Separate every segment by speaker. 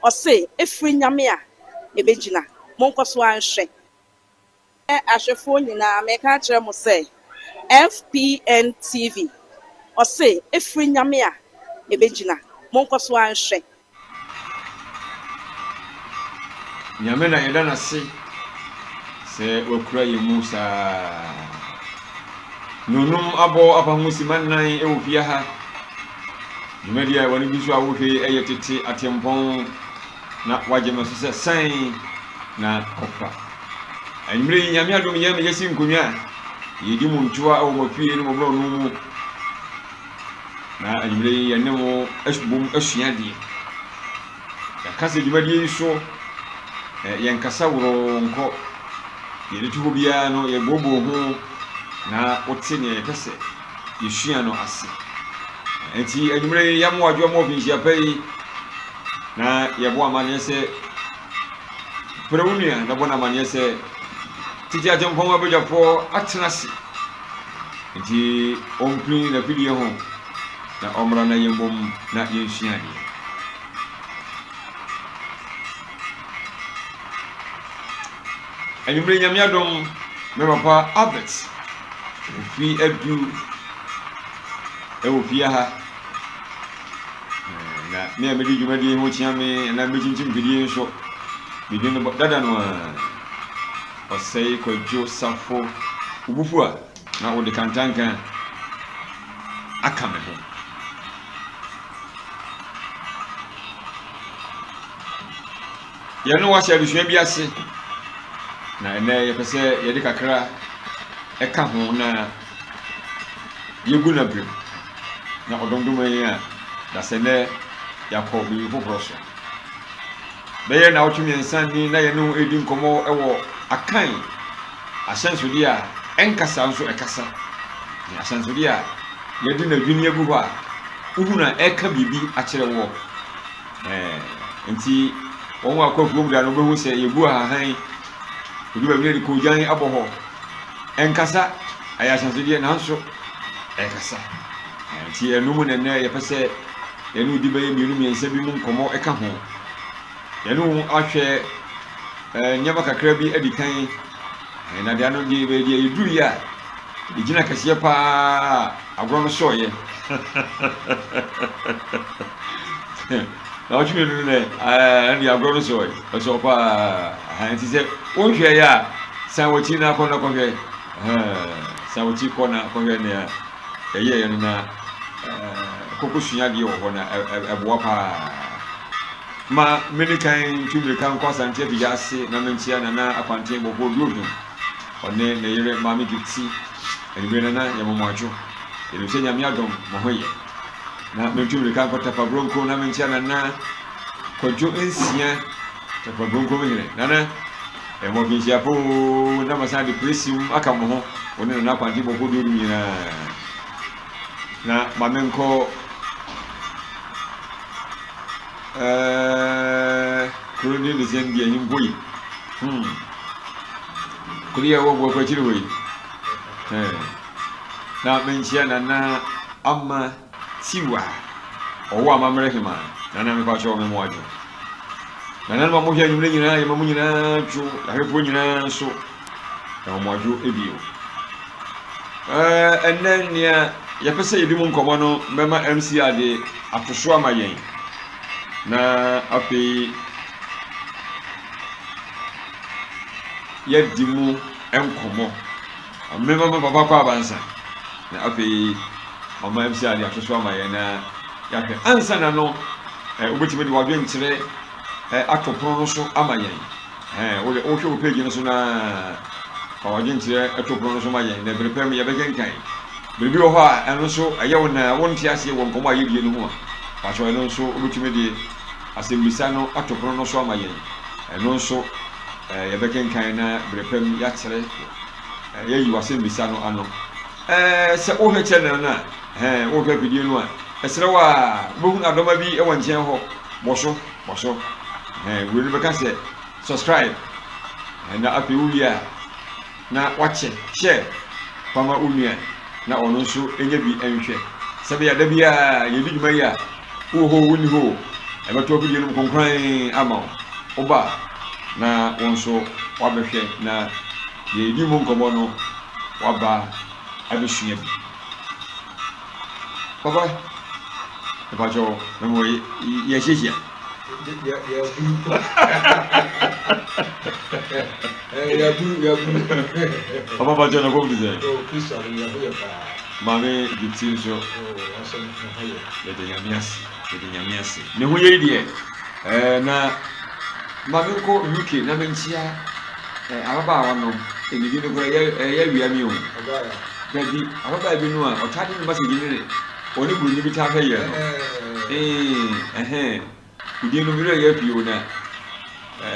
Speaker 1: Ɔse ɛfiri Nyame a, ɛbɛgyina. Monkɔ so ara nhwɛ. Ahwɛfoɔ nyinaa, meka akyerɛ mo sɛ, FPN TV, ɔse ɛfiri Nyame a, ɛbɛgyina. Monkɔ so ara nhwɛ.
Speaker 2: Nyame na yɛda no ase sɛ wakura yɛn mu saa. Nonum abɔ apaho sima nnan wɔ fie ha. Dwumadi a wɔne gu so a wohwɛ yi yɛ tete atempɔn na wagye me so sɛ sɛn na kɔfa. Anwummere yi Nyame adom yɛn ma yɛasi nkonnwa a yɛdi mu ntoa wɔ mo afie ne mo borɔno mu. Na anwummere yi yɛne mo bom asua adeɛ. Yɛaka sɛ dwumadie yi so yɛnkasa woroo nkɔ. Deɛ yɛde to hɔ biara no yɛbooboo ho na wote nea yɛpɛ sɛ yɛsua no ase. Enti anwummere yi yɛamo adwo ama ofinhyia pa yi na yɛbɔ amanneɛ sɛ frɛ wo nua na bɔ no amanneɛ sɛ tete atempɔn abadwafoɔ atena ase. Enti ɔmpini n'afidie ho na ɔmmra na yɛmmom na yɛnsua adeɛ. Anwummere Nyame adom, me papa Albert Kofi Adu wɔ fie ha. Na me a medi dwumadie ho kyea me anaa mekyinkyim mfidie nso, me din no dada no ara. Ɔsɛe Kwadwo Safo, wo bo fu a na wode kantanka aka me ho. Yɛne wo ahyɛ adesua bi ase, na ɛnnɛ yɛpɛ sɛ yɛde kakra ɛka ho na yɛgu no abirim na ɔdomdom yɛn a na sɛ nnɛ yɛakɔ biribi foforɔ so. Bɛyɛ nnawɔtwe mmiɛnsa ni na yɛne wo redi nkɔmmɔ wɔ Akan ahyɛnsodeɛ a ɛnkasa nso ɛkasa, ne ahyɛnsodeɛ a yɛde n'adwini agu hɔ a wohunu a ɛreka biribi akyerɛ woɔ. Ɛɛ, nti wɔn a wɔkɔ afuom da no wobɛhu sɛ yɛgu ahahan, ɛdu baabi na yɛde koogyan abɔ hɔ. Ɛnkasa, ɛyɛ ahyɛnsodeɛ nanso ɛkasa. Nti ɛno mu na ɛnnɛ yɛpɛ sɛ yɛne wo di bɛyɛ mmienu mmiɛnsa bi mu nkɔmmɔ ka ho. Yɛne wo ahwɛ nneɛma kakra bi adi kan, na deɛ ano deɛ bɛyɛ deɛ yɛduru yi a, yɛgyina kɛseɛ paa agorɔ no sɔɔyɛ. Na ɔtwe mmienu no nɛ, ɛne agorɔ no sɔɔyɛ, ɛsɔɔ paa. Nti sɛ wonhwɛ yɛ a, san w'akyi na akɔ na kɔhwɛ. San w'akyi kɔ na kɔhwɛ nea yɛyɛeɛ no na kɔkɔ sua adeɛ wɔ hɔ na ɛboa paa. Ma mene kan ntu mmirika nkɔ Asante Afigya ase na menkyea Nana Akwanten Bɔkɔɔ Duodwom, ɔne ne yere Maame Gifty. Anwummere Nana, yɛma mo adwo. Yɛnim sɛ Nyame adom, mo ho yɛ. Na mentu mmirika nkɔ Tafa Bronco na menkyea Nana Kwadwo Nsia, Tafa Bronco hene. Nana, yɛma mo afinhyia pa oo, na masan de presim aka mo ho, wo ne Nana Akwanten Bɔkɔɔ Duodwom nyinaa. Na ma menkɔ Ɛɛɛ kuro no ne sɛn deɛ ahemfo yi. Hmm. Kuro yi a ɛwɔ Boakɔ akyiri hɔ yi. Ɛɛ. Na menkyia Nana Ama Tiwa. Ɔwɔ amammerɛ hema. Nana mepa kyɛw me mo adwo. Nana no ma mohwɛ anwummerɛ nyinaa yɛma mo nyinaa dwo. Yɛahwɛfoɔ nyinaa nso. Yɛma mo adwo ebio. Ɛɛ ɛnnɛ nea yɛpɛ sɛ yɛdi mu nkɔmmɔ no mɛma MC ade ato so ama yɛn na afei yɛadi mu nkɔmmɔ. Mɛma me papa kɔ abansa na afei mama MC ade ato so ama yɛn na yɛahwɛ. Ansa na no, wobɛtumi de w'adwenkyerɛ ato pono no so ama yɛn. Ɛhɛn, wo de, wohwɛ wo page no so na fa w'adwenkyerɛ to pono no so ma yɛn, na bere pa mu yɛbɛkenkan. Biribi wɔ hɔ a ɛno nso ɛyɛ wo na wonte aseɛ wɔ nkɔmmɔ a yɛdie no ho a, pakyɛw ɛno nso wobɛtumi de asɛmmisa no ato pono no so ama yɛn. Ɛno nso yɛbɛkenkan na bere pa mu yɛakyerɛ, yɛayi w'asɛmmisa no ano. Ɛɛ, sɛ wohwɛ channel no a, ɛhɛn, wohwɛ afidie no a, ɛsrɛ wo a, wobɛhunu adɔma bi wɔ nkyɛn hɔ, bɔ so. Bɔ so. Ɛhɛn, wei no bɛka sɛ subscribe. Ɛhɛn, na afei wowie a, na wakyɛ, share, fa ma wo nua na ɔno nso nya bi nhwɛ. Sɛbɛyɛ a da biara yɛdi dwuma yi a, wowɔ hɔ o, wonni hɔ o, Ɛbɛto afidie no mu kronkron ama wo. Woba a, na wo nso woabɛhwɛ na deɛ yɛdi mu nkɔmmɔ no, woaba abɛsua bi. Papa, mepakyɛ wo, mema yɛahyiahyia. Papa pakyɛ na kɔm te sɛ? Maame Gifty nso. Yɛda Nyame ase, yɛda Nyame ase. Ne ho yɛ yi deɛ, ɛɛ na ma menkɔ UK na menkyia ɛɛ ababaawa no. Ne din no koraa ɛyɛ ɛyɛ awia mi o. Dabi, ababaawa bi no a ɔtaa de ne message ne ne ɔne buroni bi taa hwɛ yɛn no. Ee, ɛhɛn. Wo din no me werɛ yɛ afi o na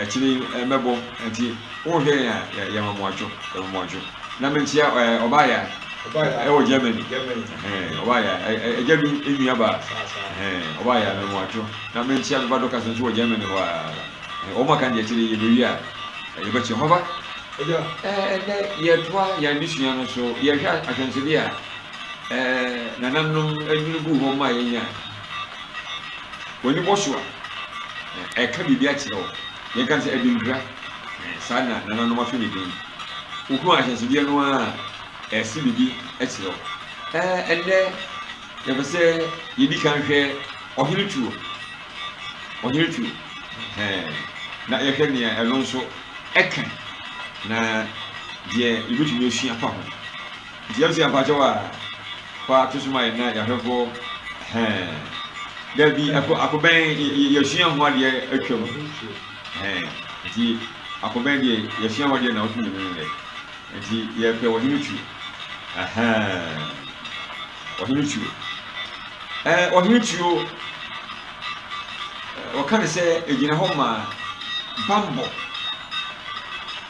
Speaker 2: akyire yi mɛbɔ nti wohwɛ yɛn a yɛma mo adwo yɛma mo adwo na menkyia ɔbaaya ɛwɔ Germany ɔbaaya ɛgya bi nua ba ɔbaaya mɛma mo adwo na menkyia me ba dɔkasa nso wɔ Germany hɔ a wɔn aka deɛ akyire yi yɛbɛwie a yɛbɛkyia hɔ ba ɛnɛ yɛtoa yɛn adesua no so yɛhwɛ ahwɛnsodeɛ a nananom nwunu guu hɔ ma yɛnya. W'ani bɔ so a, ɛka biribi akyerɛ wo. Yɛnka no sɛ adinkra. Saa na nananom ato ne din. Wohu ahyɛnsodeɛ no ara a, ɛse biribi kyerɛ wo. Ɛnnɛ, yɛpɛ sɛ yɛdi kan hwɛ ɔhene tuo. Ɔhene tuo. Na yɛhwɛ nea ɛno nso ɛka na deɛ yɛbɛtumi asua afa ho. Nti yɛm sɛ yɛmpakyɛw a fa to so ma yɛn na yɛahwɛfoɔ hɛn. Dabi ako akobɛn yɛsua ho adeɛ atwam hɛn. Nti akobɛn deɛ yɛsua ho adeɛ na ɔtwe mmienu no dɛ. Nti yɛpɛ ɔhene tuo. Ɛhɛn. Ɔhene tuo. Ɛɛ ɔhene tuo wɔka no sɛ egyina hɔ ma bammɔ.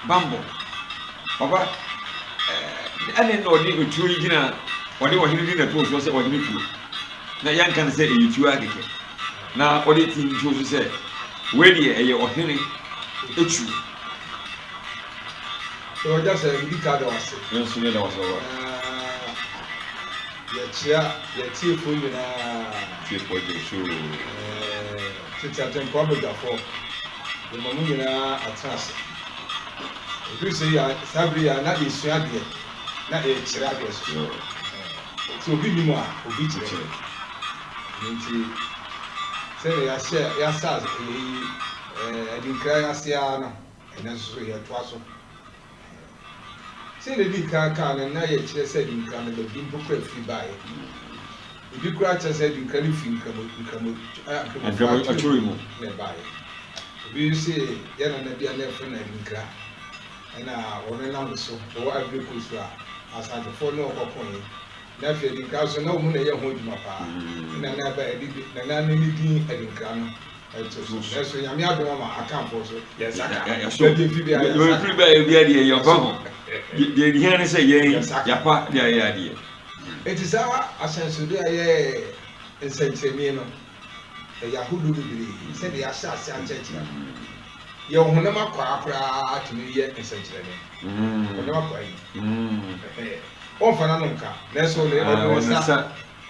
Speaker 2: Bammɔ. Papa, ɛne na ɔde etuo yi gyina, ɔde ɔhene din na ɛtoo soɔ sɛ ɔhene tuo. Na yɛnka no sɛ ɛyɛ tuo ara kɛkɛ. Na ɔde ti tuo so sɛ, wei deɛ ɛyɛ ɔhene etuo.
Speaker 3: Sɛ ɔgya sɛ medi ka da wase.
Speaker 2: Yɛn nso yɛda wase papa.
Speaker 3: Na yɛkyea yɛtiefoɔ nyinaa.
Speaker 2: Tiefoɔ gye so.
Speaker 3: Tete atɛmpoa badwafoɔ, yɛma mo nyinaa atena ase. Ɛduru sɛ yi a, saa bere yi a na yɛsua adeɛ, na yɛkyerɛ adeɛ so. Sɛ obi nim a, obi kyerɛ. Ɛno nti, sɛdeɛ yɛahyɛ yɛasa yɛyi adinkra yi ase ara no, ɛnnɛ nso so yɛtoa so. Sɛdeɛ yɛdii kan kaa no, na yɛkyerɛ sɛ adinkra no baabi mpo koraa firi baeɛ. Ebi koraa kyerɛ sɛ adinkra no firi nkramo nkramo nkramofoɔ atwerɛ mu na ɛbaeɛ. Obi nso se yɛn nana bi a na yɛfrɛ no Adinkra ɛna wɔn nam ne so wɔ Ivory Coast a Asantefoɔ ne wɔn kɔkoeɛ. Na afei Adinkra nso na wɔn na ɛyɛ ho adwuma paa. Ɛna na ɛba yɛde nana no ne din Adinkra no ɛto so. Nanso Nyame adom ama Akanfoɔ nso yɛn nsa ka. Baabi efiri biara yɛn nsa ka.
Speaker 2: Efiri biara deɛ yɛmfa ho. Deɛ ɛhia ne sɛ yɛn yɛafa de ayɛ adeɛ.
Speaker 3: Enti saa ahyɛnsodeɛ a ɛyɛ nsɛnkyerɛnne no, ɛyɛ ahodoɔ bebree sɛdeɛ yɛahyɛ aseɛ akyerɛkyerɛ no. Yɛn honam akwaa koraa tumi yɛ nsɛnkyerɛnne. Honam akwaa yi, ɔmfa n'ano nka, nanso ɔde ne nsa,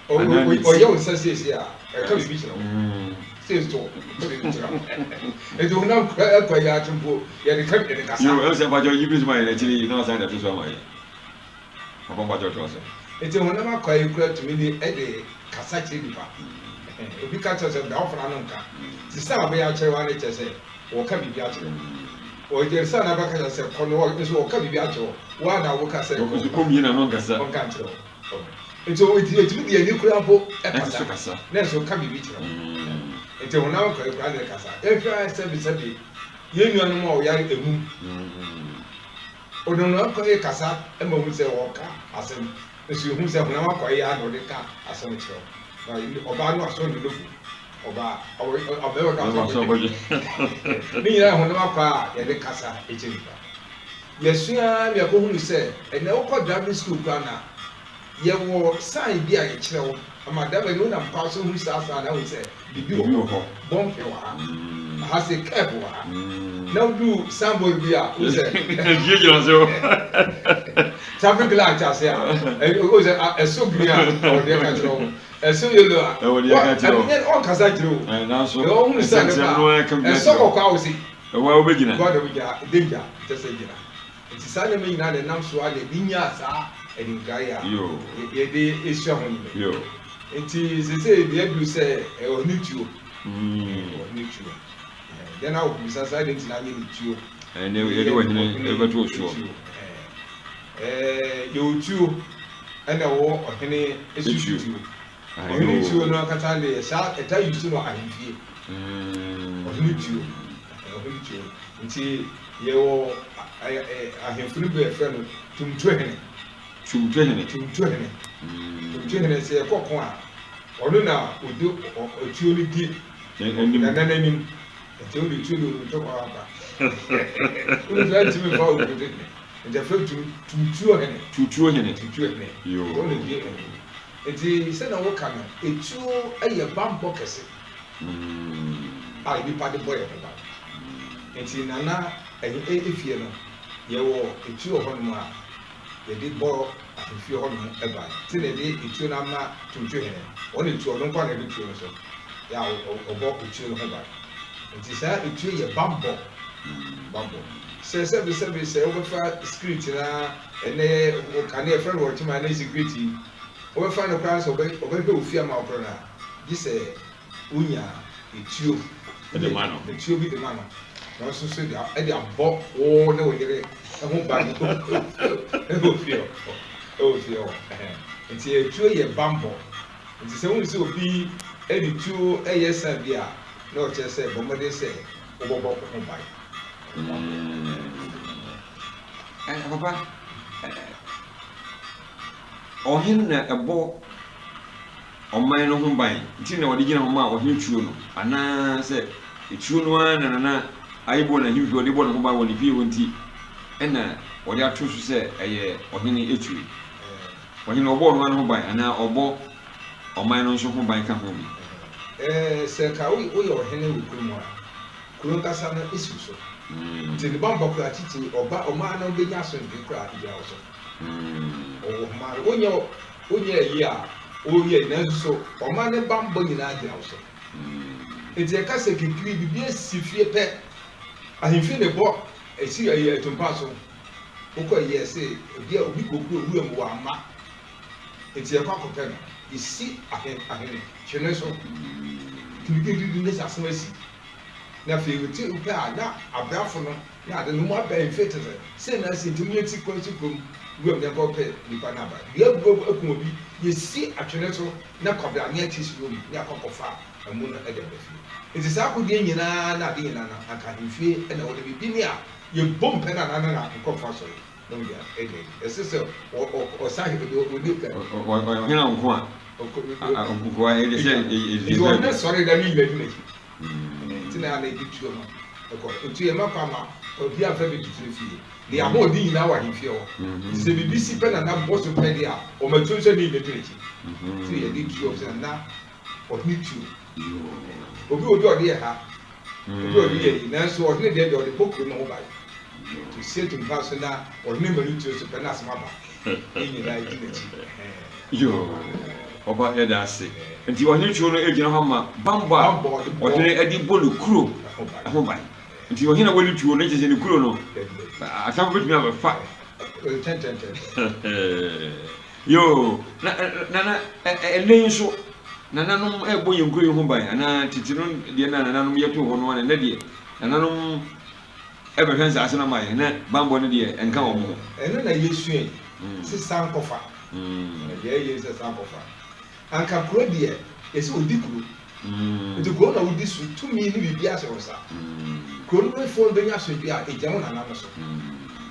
Speaker 3: ɔyɛ wo nsa seesei a, ɛka biribi kyerɛ wo. Sei to, ɛka biribi kyerɛ wo. Enti honam akwaa yi ara mpo, yɛde ka, yɛde kasa.
Speaker 2: Yo, ɛwɔ sɛ mpakyɛw yi bi so ma yɛn akyiri yi na wasan de ato so ama yɛn. Papa mpakyɛw toa so.
Speaker 3: Enti honam akwaa yi koraa tumi de de kasa kyerɛ nipa. Obi ka kyerɛ wo sɛ da wo fana no nka. Nti sɛ a ɔbɛyɛ akyerɛ wo ara ne kyerɛ sɛ ɔɔka biribi akyerɛ wo. Ɔyɛ sɛ na bɛka kyerɛ sɛ kɔ no nso ɔɔka biribi akyerɛ wo. Wo ara na woka sɛ
Speaker 2: kɔ. Ɔmmie n'ano nkasa.
Speaker 3: Ɔnka nkyerɛ wo. Nti ɛtumi de ani koraa mpo kasa na nso ɔka biribi kyerɛ wo. Nti honam akwaa yi koraa na ɛkasa. Yɛnhwɛ ara sɛbesɛbe yɛn nuanom a wɔyare emum. Ɔde honam akwaa yi kasa ma hu sɛ ɔreka asɛm, nso yehu sɛ honam akwaa yi ara na ɔde ka asɛm kyerɛ wo. Na ɔbaa no asɔ ne nufu, ɔbaa, ɔbarima no asɔ ne Ne nyinaa yɛ honam akwaa a yɛde kasa kyerɛ nipa. Yɛasua ara ma yɛakɔhunu sɛ ɛnnɛ wokɔ driving school koraa no a, Yɛwɔ sign bi a yɛkyerɛ wo ama driver no wonam kwan so hu saa sign no ahu sɛ biribi wɔ hɔ, bɔmpe wɔ ha, aha sei curve wɔ ha. Na woduru signboard bi a wohu sɛ
Speaker 2: Gyinagyina so.
Speaker 3: traffic light ase a, wohu sɛ ɛso green a ɔwɔ deɛ ɛka kyerɛ wo. Ɛsɔ yellow a,
Speaker 2: Ɛwɔ deɛ ɛka kyerɛ wo.
Speaker 3: Ɔnkasa nkyerɛ wo.
Speaker 2: Nanso,
Speaker 3: Deɛ ɔhunu sɛ ne
Speaker 2: nsɛnkyerɛnne no ara ka
Speaker 3: ba,
Speaker 2: bi
Speaker 3: ɛsɔ
Speaker 2: akyerɛ wo.
Speaker 3: kɔkɔɔ a ɔse.
Speaker 2: Ɛhɔ ara wobɛgyina.
Speaker 3: God wobɛgyina, danger, kyerɛ sɛ gyina. Nti saa nneɛma nyinaa na ɛnam so ara na yɛde nyaa saa animka yi a yɛde sua ho nnwuma yi. Nti seesei deɛ aduru sɛ ɛyɛ ɔhene tuo. Ɔhene tuo. Dɛn na wobisa sɛ adɛn nti na anyɛ ne tuo?
Speaker 2: Ɛnɛ yɛde ɔhene bɛto wo soɔ.
Speaker 3: Yɛwɔ tuo ɛna ɛwɔ ɔhene so tuo. Ɔhene tuo no ankasa deɛ saa ɛta yi so no ahemfie. Ɔhene tuo. Ɔhene tuo. Nti yɛwɔ ahemfo no bi a yɛfrɛ no Tumtuhene.
Speaker 2: Tumtuhene.
Speaker 3: Tumtuhene. Tumtuhene sɛ yɛkɔ ko a ɔno na ɔdi ɔtuo no di nana n'anim. Nti wode tuo de ɔno ntɔkwa aba. Wode tuo ntumi mfa ɔtumtuhene. Nti yɛfrɛ Tumtuhene.
Speaker 2: Tumtuhene.
Speaker 3: Tumtuhene. Ɔno na ɔdi anim. Nti sɛnea woka no, etuo yɛ bammɔ kɛse a nnipa de bɔ yɛn ho ban. Nti Nana efie no, yɛwɔ etuo wɔ hɔnom a yɛde bɔ ahemfie hɔnom ban. Nti na yɛde etuo no ama Tuntuhene. Ɔno na etuo, ɔno nko ara na ɛde tuo no so yɛ a ɔbɔ etuo no ho ban. Nti saa etuo yɛ bammɔ, bammɔ. Sɛ sɛbesɛbe sɛ wobɛfa skiriti no ara, ɛnnɛ kane yɛfrɛ no wɔkyema ɛnnɛ sikiriti yi, wobɛfa no koraa sɛ ɔbɛhwɛ wo fie ama wo koraa no a, gye sɛ wonya etuo
Speaker 2: de ma no.
Speaker 3: Etuo bi de ma no, na ɔno nso de de abɔ wo ne wo yere ho ban wɔ fie hɔ. Wɔ fie hɔ. Nti etuo yɛ bammɔ. Nti sɛ wohu sɛ obi de tuo yɛ sa bi a, na ɔkyerɛ sɛ bɔ mmɔden sɛ wobɛbɔ wo ho ban.
Speaker 2: Papa, ɔhene na ɛbɔ ɔman no ho ban nti na ɔde gyina hɔ ma ɔhene tuo no, anaasɛ tuo no ara na Nana Ayeboa n'ahemfie ɔde bɔ ne ho ban wɔ ne fie hɔ nti ɛna ɔde ato so sɛ ɛyɛ ɔhene tuo? Ɔhene ɔbɔ ɔno ara ne ho ban anaa ɔbɔ ɔman no nso ho ban ka ho bi?
Speaker 3: Sɛ nka woyɛ ɔhene wɔ kurom a, kuro ankasa no si wo so. Nti ne bammɔ koraa titiriw, ɔba ɔman no bɛnya asomdwoe koraa gyina wo so. Ɔwɔ ɔman no, wonyɛ wonyɛ ayi a woyɛ nanso so ɔman no bammɔ nyinaa gyina wo so. Nti yɛka sɛ kekiri biribi asi fie pɛ, ahemfie na ɛbɔ ɛsi ɛyɛ atumpa so. Wokɔ ayi ɛse ebi a obi kɔ kuro wura mu wamma. Nti yɛkɔ akɔpɛ no, yɛsi ahen ahene twene so. Kirikirikiri ne sɛ asɛm asi. Na afei wote wopɛ a na abrafo no ne ade no wɔn abɛn mfe te sɛ sei na asi nti wɔn si kwan si kurom wuram na yɛnkɔ pɛ nipa no aba. Dua gu akum obi, yɛsi atwene so na kwabrane akyi si wuram ne akɔ akɔfa amu no de aba fie. Nti saa akodeɛ nyinaa ne ade nyinaa no anka ahemfie na ɛwɔ na biribi ni a yɛbom pɛ na na na nkurɔfoɔ asɔre na wɔde adi adi. Ɛsɛ sɛ ɔsan ɔdi kan.
Speaker 2: Ɔhene nko a nkoa ɛde sɛ
Speaker 3: nti ɔhene sɔre da ne nyina di n'akyi. Nti na na ɛde tuo no ɛkɔ. Nti yɛ ma kwan ma obi amfa bi ntutu ne fie. Ne ahoɔden nyinaa wɔ ahemfie hɔ. Nti sɛ biribi si pɛ na na bɔ so pɛ deɛ a, ɔma tuo sɛ ne nyina di n'akyi. Nti yɛde tuo sɛ na ɔhene tuo. Obi wɔ bi a ɔde yɛ ha, obi a ɔde yɛ yi, nanso ɔhene deɛ deɛ ɔde bɔ kuro no ho ban. Nti osi atumpa so na ɔhene ma no tuo so pɛ na asɛm aba. Ne nyinaa di n'akyi.
Speaker 2: Yoo, ɔba yɛda ase. Nti ɔhene tuo no gyina hɔ ma bammɔ a ɔhene de bɔ ne kuro ho ban. Nti ɔhene a wɔde tuo no kyerɛ sɛ ne kuro no atamfo bɛtumi abɛfa. Yoo, na nana ɛnɛ yi nso nananom ɛrebɔ yɛn kuro yi ho ban anaa tete no deɛ na nananom yɛtoo hɔ no ana ɛnɛ deɛ nananom ɛbɛhwɛ nsaase no ama yɛn na bammɔ no deɛ ɛnka wɔn ho.
Speaker 3: Ɛno na yɛsua yi, se sankɔfa. Deɛ ɛyɛ sɛ sankɔfa. Anka kuro deɛ, yɛsɛ ɔdi kuro. Nti kuro na wodi so, tumi ne biribiara hyɛ wo nsa. Kuro no foɔ no bɛnya asomdwoeɛ a, ɛgyina wo nana no so.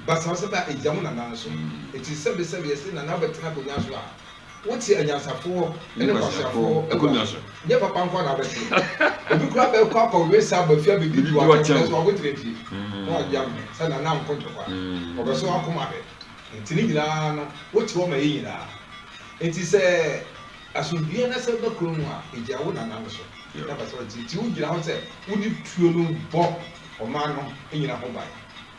Speaker 3: Basabasa ba a, ɛgyina wo nana no so. Nti sɛbesɛbe yɛse nana wobɛtena akonnwa so a, Wote anyansafoɔ ne nkwaseafoɔ akonnwa so. Nyɛ papa nko ara na wobɛte. Obi koraa bɛkɔ akɔwe sa aba fie abɛdidi wo atɛm nanso wabotire nti na wagye amene sɛ Nana nko ntɔkwa. Ɔbɛsɔ w'akoma ahwɛ. Nti ne nyinaa no wote hɔ ma yɛn nyinaa. Nti sɛ asomdwoeɛ no asɛm ba kuro no mu a, ɛgyina wo Nana no so. Na basa nti nti wogyina hɔ sɛ wode tuo no bɔ ɔman no nyina ho ban.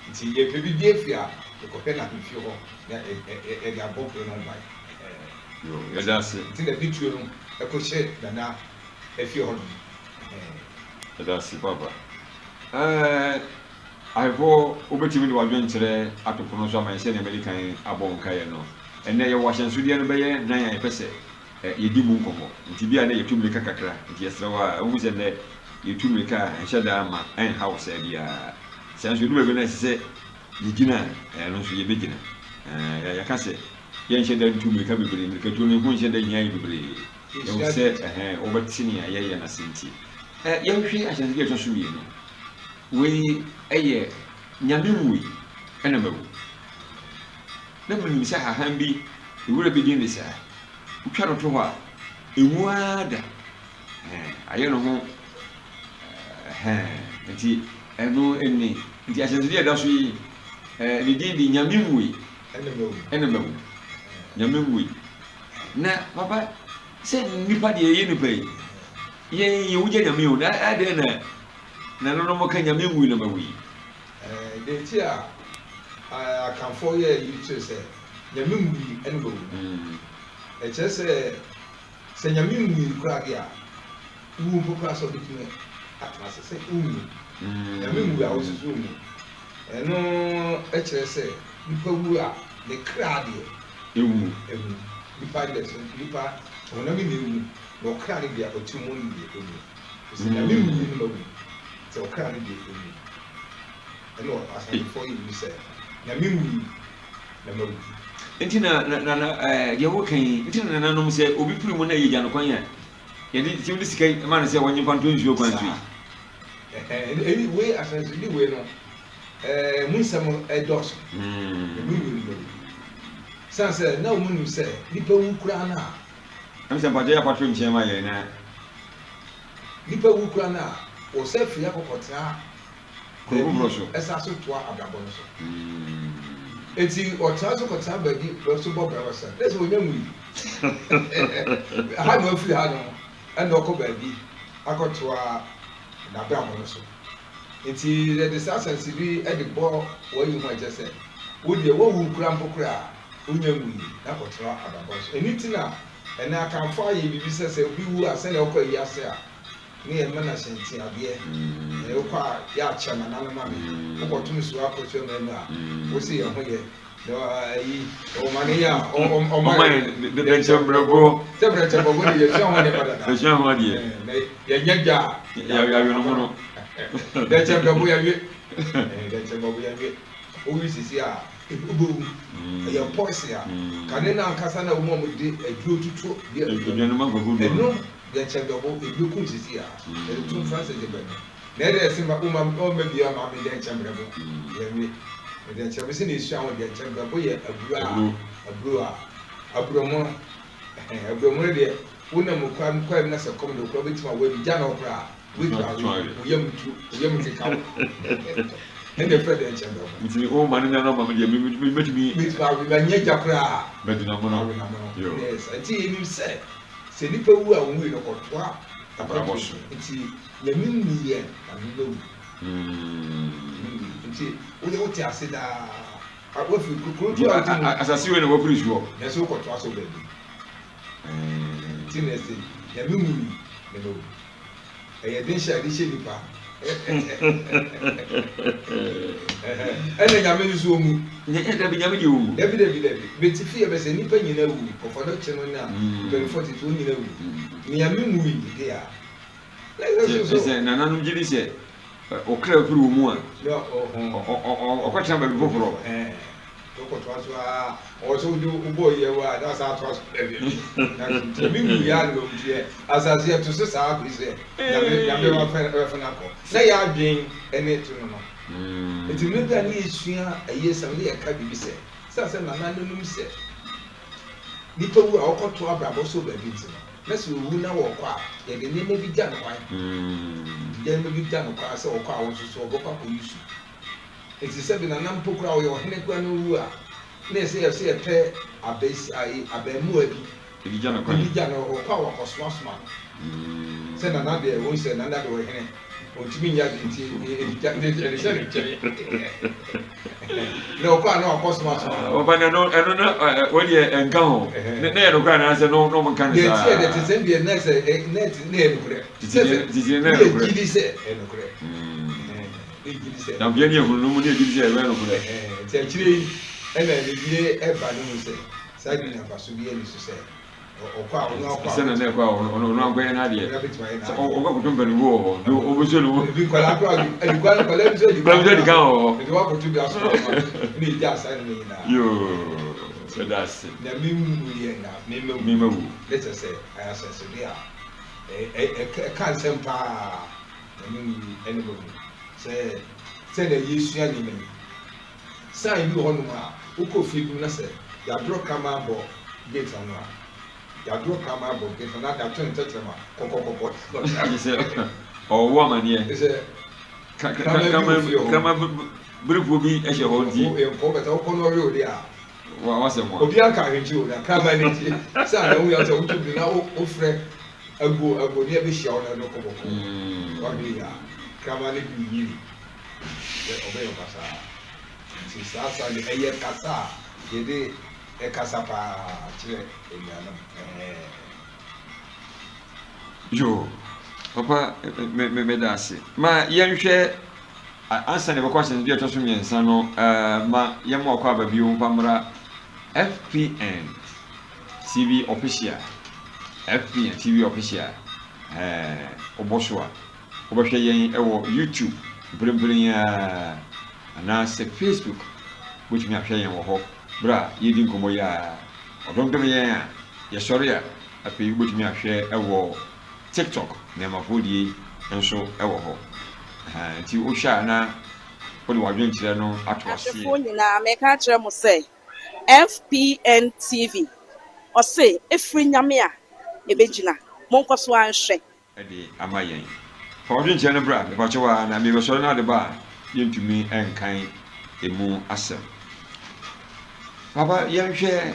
Speaker 3: Nti yɛpɛ biribi afi a, yɛkɔhwɛ no ahemfie hɔ na yɛde abɔ kuro no ho ban.
Speaker 2: Yoo, yɛda ase.
Speaker 3: Nti na de tuo no Ɛkɔhyɛ Nana efie hɔ nom.
Speaker 2: Yɛda ase papa. Ɛɛ ahwɛfoɔ wobɛtumi de w'adwenkyerɛ ato pono so ama yɛn sɛdeɛ madi kan abɔ wo nkaeɛ no. Ɛnnɛ yɛwɔ ahyɛnsodeɛ no bɛyɛ nan a yɛpɛ sɛ yɛdi mu nkɔmmɔ. Nti bi a nnɛ yɛtu mmirika kakra nti yɛsrɛ wo a wohu sɛ nnɛ yɛtu mmirika a ɛnhyɛ da mma ɛnha wo saa biara. Sɛ nso ɛdu baabi na ɛsɛ sɛ yɛgyina a ɛno nso yɛbɛgyina. Ɛɛ yɛaka sɛ Yɛnhyɛ da ntu mmirika bebree, mmirikatuo no ho nhyɛ da nhia yɛn bebree. Yɛhu sɛ ɛhɛn, wobɛte nea yɛyɛ no ase nti. Ɛ, yɛnhwɛ ahyɛnsodeɛ a ɛtɔ so mmienu. Wei yɛ Nyame nwui na mawu. Na menim sɛ hahan bi, ewura bi din de saa. Wotwa no to hɔ a, ɛnwu ara da. Ɛhɛn, ayɛ ne ho ɛhɛn, nti ɛno ni. Nti ahyɛnsodeɛ a ɛda so yi, ɛ, ne din de Nyame nwui. Ɛna mawu. Nyame nwui. Na papa, sɛ nnipa deɛ yɛyɛ nnipa yi, yɛn yɛwu gya Nyame o, na adɛn na nananom ka Nyame nwui na mawu yi?
Speaker 3: Deɛ nti a Akanfoɔ yɛɛ yi kyerɛ sɛ Nyame nwui ɛna mawu no, ɛkyerɛ sɛ sɛ Nyame nwui koraa deɛ a, wowu mpo koraa sɛ wobɛtumi atena ase sɛ wonwu. Nyame nwui a wo nso so wonwu. Ɛno kyerɛ sɛ nipa wu a, ne kra deɛ
Speaker 2: ɛnwu.
Speaker 3: Ɛnwu. Nipa deɛ sɛ nipa honam na ɛwu, na ɔkra no deɛ ɔte mu no deɛ ɛnwu. Sɛ Nyame nwui no mawu, sɛ ɔkra no deɛ ɛnwu. Ɛna Asantefoɔ yɛ wu sɛ Nyame nwui na mawu.
Speaker 2: Nti na na na ɛɛ deɛ woka yi, nti na nananom sɛ obi firi mu na yɛgya no kwan a, yɛde tumi de sika ma no sɛ wɔnye mfa ntɔ nsuo kwan so yi.
Speaker 3: Saa. Ɛhɛn, wei ahyɛnsode wei no, ɛɛ mu nsɛm dɔɔso. Emu wei no bɛwu. San sɛ na wɔn nim sɛ nipa wu koraa no a.
Speaker 2: Ɛmu sɛ mpakyɛ yɛ apato nkyɛn ma yɛn na.
Speaker 3: Nipa wu koraa no a, wɔsɛ firi akɔkɔtena
Speaker 2: kuro foforɔ so.
Speaker 3: Ɛsan so toa abrabɔ no so. Eti ɔtena so kɔtena baabi so bɔ bra wɔ sɛ, ne sɛ wɔnya nwui. Ha na wafiri ha no, ɛna ɔkɔ baabi akɔtoa n'abrabɔ no so. Nti yɛde saa asɛnse bi de bɔ w'ayi ho a ɛkyerɛ sɛ wo deɛ woawu koraa mpo koraa a, wonnya nwui na kɔtoa abrabɔ no so. Ɛno nti na ɛnnɛ Akanfoɔ ayɛ biribi sɛ sɛ obi wu a sɛdeɛ wokɔ ayi ase a ne yɛma no ahyɛntiadeɛ. Wokɔ a yɛakyɛ nananom ame, wokɔto nsuo akɔto amanu a wose yɛn ho yɛ. Na ayi ɔma ne yɛ a ɔma
Speaker 2: yɛ dɛnkyɛmbrɛbɔ.
Speaker 3: Sɛ brɛnkyɛmbrɛbɔ de yɛsua ho nneɛma dada.
Speaker 2: Yɛsua ho adeɛ.
Speaker 3: Na yɛnyɛ dwa
Speaker 2: a. Yɛawe no ho no.
Speaker 3: Dɛnkyɛmbrɛbɔ yɛwe. Dɛnkyɛmbrɛbɔ yɛwe. Wowe sisi a wobɛwu. Ɛyɛ poison a kane no ankasa na wɔn a wɔde aduro tutu.
Speaker 2: Aduane ma nkurɔfoɔ
Speaker 3: duro. Ɛno dɛnkyɛmbrɛbɔ ebi sisi a yɛde to Francis de bɛ no. Na ɛdɛ sɛ ma woma ɔmma bi ama me dɛnkyɛmbrɛbo yɛnwe. Dɛnkyɛmbrɛbo sɛ na esua ho dɛnkyɛmbrɛbo yɛ aburo a aburo a aburomono ɛhɛn aburomono deɛ wonam kwa kwae mu na sɛ kɔm de wo koraa wobɛtumi awɔ adi gya na wo koraa wobɛtumi awe wo yam tu wo yam keka wo ɛna ɛfrɛ dɛnkyɛmbrɛbo.
Speaker 2: Nti wo ma no nya na ɔma me deɛ mɛtumi.
Speaker 3: Mɛtumi awe manyɛ gya koraa.
Speaker 2: Mɛdi na mono.
Speaker 3: Awe na mono. Yes nti yɛnim sɛ sɛ nipa wu a onwui no kɔtoa
Speaker 2: abrabɔ so.
Speaker 3: Nti Nyame nwu yɛn na me mɛwu. Nyame nwu nti wodeɛ wote ase daa wafiri kuro kuro a wote mu.
Speaker 2: Asase wei na wafiri soɔ.
Speaker 3: Nanso wokɔtoa so baabi. Nti na ɛsɛ Nyame nwu yi na mɛwu. Ɛyɛ den hyɛ a yɛde hyɛ nipa. Ɛna Nyame nso ɔnwu.
Speaker 2: Dabi Nyame deɛ ɔnwu.
Speaker 3: Dabi dabi dabi. Mete fie bɛ sɛ nipa nyina wu. Kɔfɔ no kye no na mpanyinfoɔ tete wɔn nyina wu. Nyame nwu yi deɛ a.
Speaker 2: Sɛ nananom gye di sɛ ɔkra firi wɔn mu a, ɔkɔtena baabi foforɔ.
Speaker 3: Wokɔtoa so ara, ɔwɔ sɛ wode wobɔ yɛ wɔ a na asa atoa so baabi. Na nti mi wu yɛ a na mawu deɛ asase yɛto so saa kɔsi sɛ Nyame Nyame bɛfa no akɔ. Na yɛ adwen ne to no no. Nti mmerɛ bi a ne yɛsua ayie sɛm ne yɛka biribi sɛ, sɛ sɛ nananom sɛ nipa wu a ɔkɔtoa abrabɔ so baabi nti no, na sɛ owu na wɔkɔ a, yɛde nneɛma bi gya no kwan. Yɛde nneɛma bi gya no kwan sɛ ɔkɔ a wɔn nso so ɔbɛkɔ akɔyi su. Nti sɛbi nana mpo koraa ɔyɛ ɔhene koraa na owu a, na ɛsɛ yɛ sɛ yɛpɛ abɛs ayi abɛɛmoa bi.
Speaker 2: Yɛde gya no kwan.
Speaker 3: Yɛde gya no ɔkɔ a wɔakɔsomasoma no. Sɛ nana deɛ wɔn sɛ nana deɛ ɔyɛ hene, ɔntumi nyɛ ade nti yɛde gya yɛde hyɛ ne nkyɛn. Na ɔkɔ a na wakɔ soma soma.
Speaker 2: Ah, papa na ɛno ɛno na wɔ deɛ ɛnka ho. Ne na yɛ nokorɛ anaasɛ no na ɔmo nka no
Speaker 3: Deɛ
Speaker 2: saa.
Speaker 3: ɛteɛ deɛ te sɛ deɛ na sɛ ɛ na ɛte na yɛ nokorɛ.
Speaker 2: Tete deɛ tete deɛ na yɛ
Speaker 3: Ne yɛ
Speaker 2: nokorɛ.
Speaker 3: gyi di sɛ ɛyɛ nokorɛ. Ne yɛ gyi di sɛ.
Speaker 2: Na bea ne ehunu no mu ne yɛ gyi di sɛ ɛyɛ nokorɛ.
Speaker 3: Nti akyire yi ɛna nimdie ɛba ne mu sɛ saa deɛ nya mfaso bi ɛni so sɛ ɔkɔ a ɔno akɔ a.
Speaker 2: Sɛ na na ɛkɔ a ɔno ɔno ankɔyɛ n'adeɛ.
Speaker 3: Ɔno abɛtumi ayɛ
Speaker 2: Sɛ
Speaker 3: n'adeɛ.
Speaker 2: ɔkɔ akɔto mpanimfoɔ wɔ hɔ nti ɔbɛsɔ ne mu.
Speaker 3: Ebi nkwadaa koraa de adi kwan nkwadaa bi nso adi
Speaker 2: Nkwadaa bi nso adi kan wɔ hɔ.
Speaker 3: Nti wakɔto bi asoma ama ɛna egya asa ne nyinaa.
Speaker 2: Yoo yɛda ase.
Speaker 3: Na me nwu yɛ na me ma wu.
Speaker 2: Me ma wu.
Speaker 3: Ne kyerɛ sɛ ɛyɛ ahyɛnsode a ɛka nsɛm paa na me nwu ɛna ma wu. Sɛ sɛnea yɛsua nneɛma yi. Sign bi wɔ hɔnom a wokɔ fie bi mu na sɛ yɛadorɔ kraman abɔ gate ano a, yɛadorɔ kraman abɔ gate ano na yɛato ne tɛkyerɛma kɔkɔkɔkɔ.
Speaker 2: Agye sɛ ɔwɔ amaneɛ.
Speaker 3: Sɛ kraman bi wɔ fie hɔ.
Speaker 2: Kraman berefoɔ bi hyɛ hɔ nti.
Speaker 3: Nkɔ bɛtɛ wokɔ na ɔwe wo deɛ a.
Speaker 2: Wasɛm a.
Speaker 3: Obi anka ahwɛnkyi o na kraman no nti sɛ ana woyɛ sɛ woto bi na wofrɛ ago ago ne ɛbɛhyia wo na ɛno kɔ bɔkɔ. Wahwɛ yi a kraman no bi nyini. Sɛ ɔbɛyɛ ɔbasaa. Nti saa sa no ɛyɛ kasa a yɛde ɛkasa paa kyerɛ anuanom ɛhɛɛ.
Speaker 2: Yoo papa me me meda ase. Ma yɛnhwɛ ansa na yɛbɛkɔ ahyɛnsodeɛ a ɛtɔ so mmiɛnsa no ma yɛmma ɔkɔ aba bio mfa mmra FPN TV official FPN TV official ɛɛ wobɔ so a Wobɛhwɛ yɛn wɔ YouTube mprempren yi ara anaasɛ Facebook. Wobɛtumi ahwɛ yɛn wɔ hɔ berɛ a yɛredi nkɔmmɔ yi ara. Ɔdomdom yɛn a, yɛsɔre a, afei wobɛtumi ahwɛ wɔ TikTok, Nneɛmafoɔ Die nso wɔ hɔ. Nti wohwɛ a na wode w'adwenkyerɛ no ato aseɛ.
Speaker 1: Ahwɛfoɔ nyinaa, meka akyerɛ mo sɛ, FPN TV, ɔse, ɛfiri Nyame a, ɛbɛgyina. Monkɔ so ara nhwɛ.
Speaker 2: De ama yɛn. Fa w'adwenkyerɛ no bra, mepakyɛw ara, na merebɛsɔre na ade ba a, yɛntumi nkan emu asɛm. Papa, yɛnhwɛ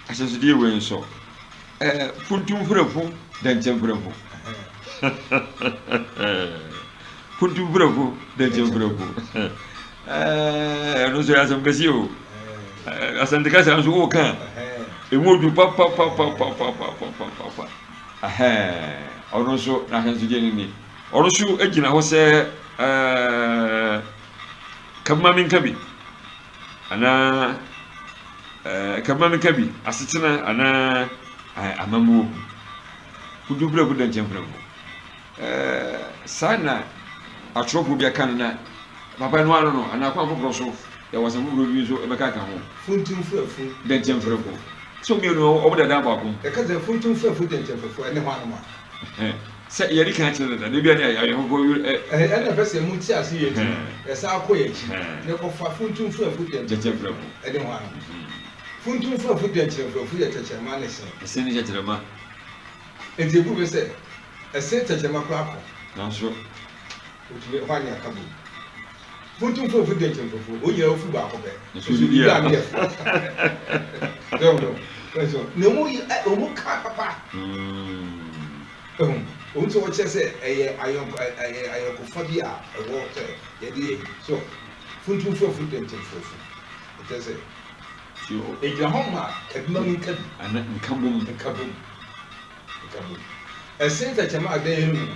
Speaker 2: ahyɛnsodeɛ wei nso. Ɛɛ, funtumfrɛfo, dɛnkyɛmfrɛfo. Funtumfrɛfo, dɛnkyɛmfrɛfo. Ɛɛ, ɛno nso yɛ asɛm kɛseɛ o. Asante kasa nso woka a, emu odu papapapapapapapapa. Ɛhɛɛ, ɔno nso n'ahyɛnsodeɛ no ni. Ɔno nso gyina hɔ sɛ ɛɛ kabima menka bi anaa ɛɛ kabima menka bi asetena anaa ɛɛ amammuo. Kudu prɛko dɛnkyɛm prɛko. Ɛɛ saa na atwerɛfoɔ bi aka no na papa no ano no anaa kwan foforɔ so yɛwɔ asɛm foforɔ bi nso ɛbɛka aka ho.
Speaker 3: Funtum furafu.
Speaker 2: Dɛnkyɛm prɛko. So mmienu no wɔn dada baako mu.
Speaker 3: Yɛka sɛ funtum furafu dɛnkyɛm furafu ɛne hwan nom a?
Speaker 2: Sɛ yɛde kan akyerɛ dada na ebi a ne ayɛ foforɔ wi ɛ.
Speaker 3: Ɛna ɛpɛ sɛ mo ti ase yɛ ti yɛsan akɔ yɛn akyi na yɛkɔfa funtum furafu
Speaker 2: dɛnkyɛm furafu
Speaker 3: ɛne hwan nom? Funtum furafu dɛnkyɛm furafu yɛ tɛkyerɛma ne se.
Speaker 2: Ɛse ne tɛkyerɛma.
Speaker 3: Enti ebu bɛ sɛ ɛse tɛkyerɛma koraa kɔ.
Speaker 2: Nanso.
Speaker 3: Otumi hɔ a ne aka bom. Funtumfo mfu dɛnkyɛmfofo, wɔn nyinaa wofu baako pɛ.
Speaker 2: Nso didi a.
Speaker 3: Nso didi a. So na ɔmo yi ɛ ɔmo ka papa. Ehu wɔn nso wɔkyerɛ sɛ ɛyɛ ayɔnko ɛyɛ ayɔnkofa bi a ɛwɔ sɛ yɛde yɛ so funtumfo afu dɛnkyɛmfofo ɛkyerɛ sɛ egyina hɔ ma kabima mu nka bi.
Speaker 2: Ana nkabom.
Speaker 3: Nkabom. Nkabom. Ɛsen tɛkyɛma a ɛbɛn yɛn mu no.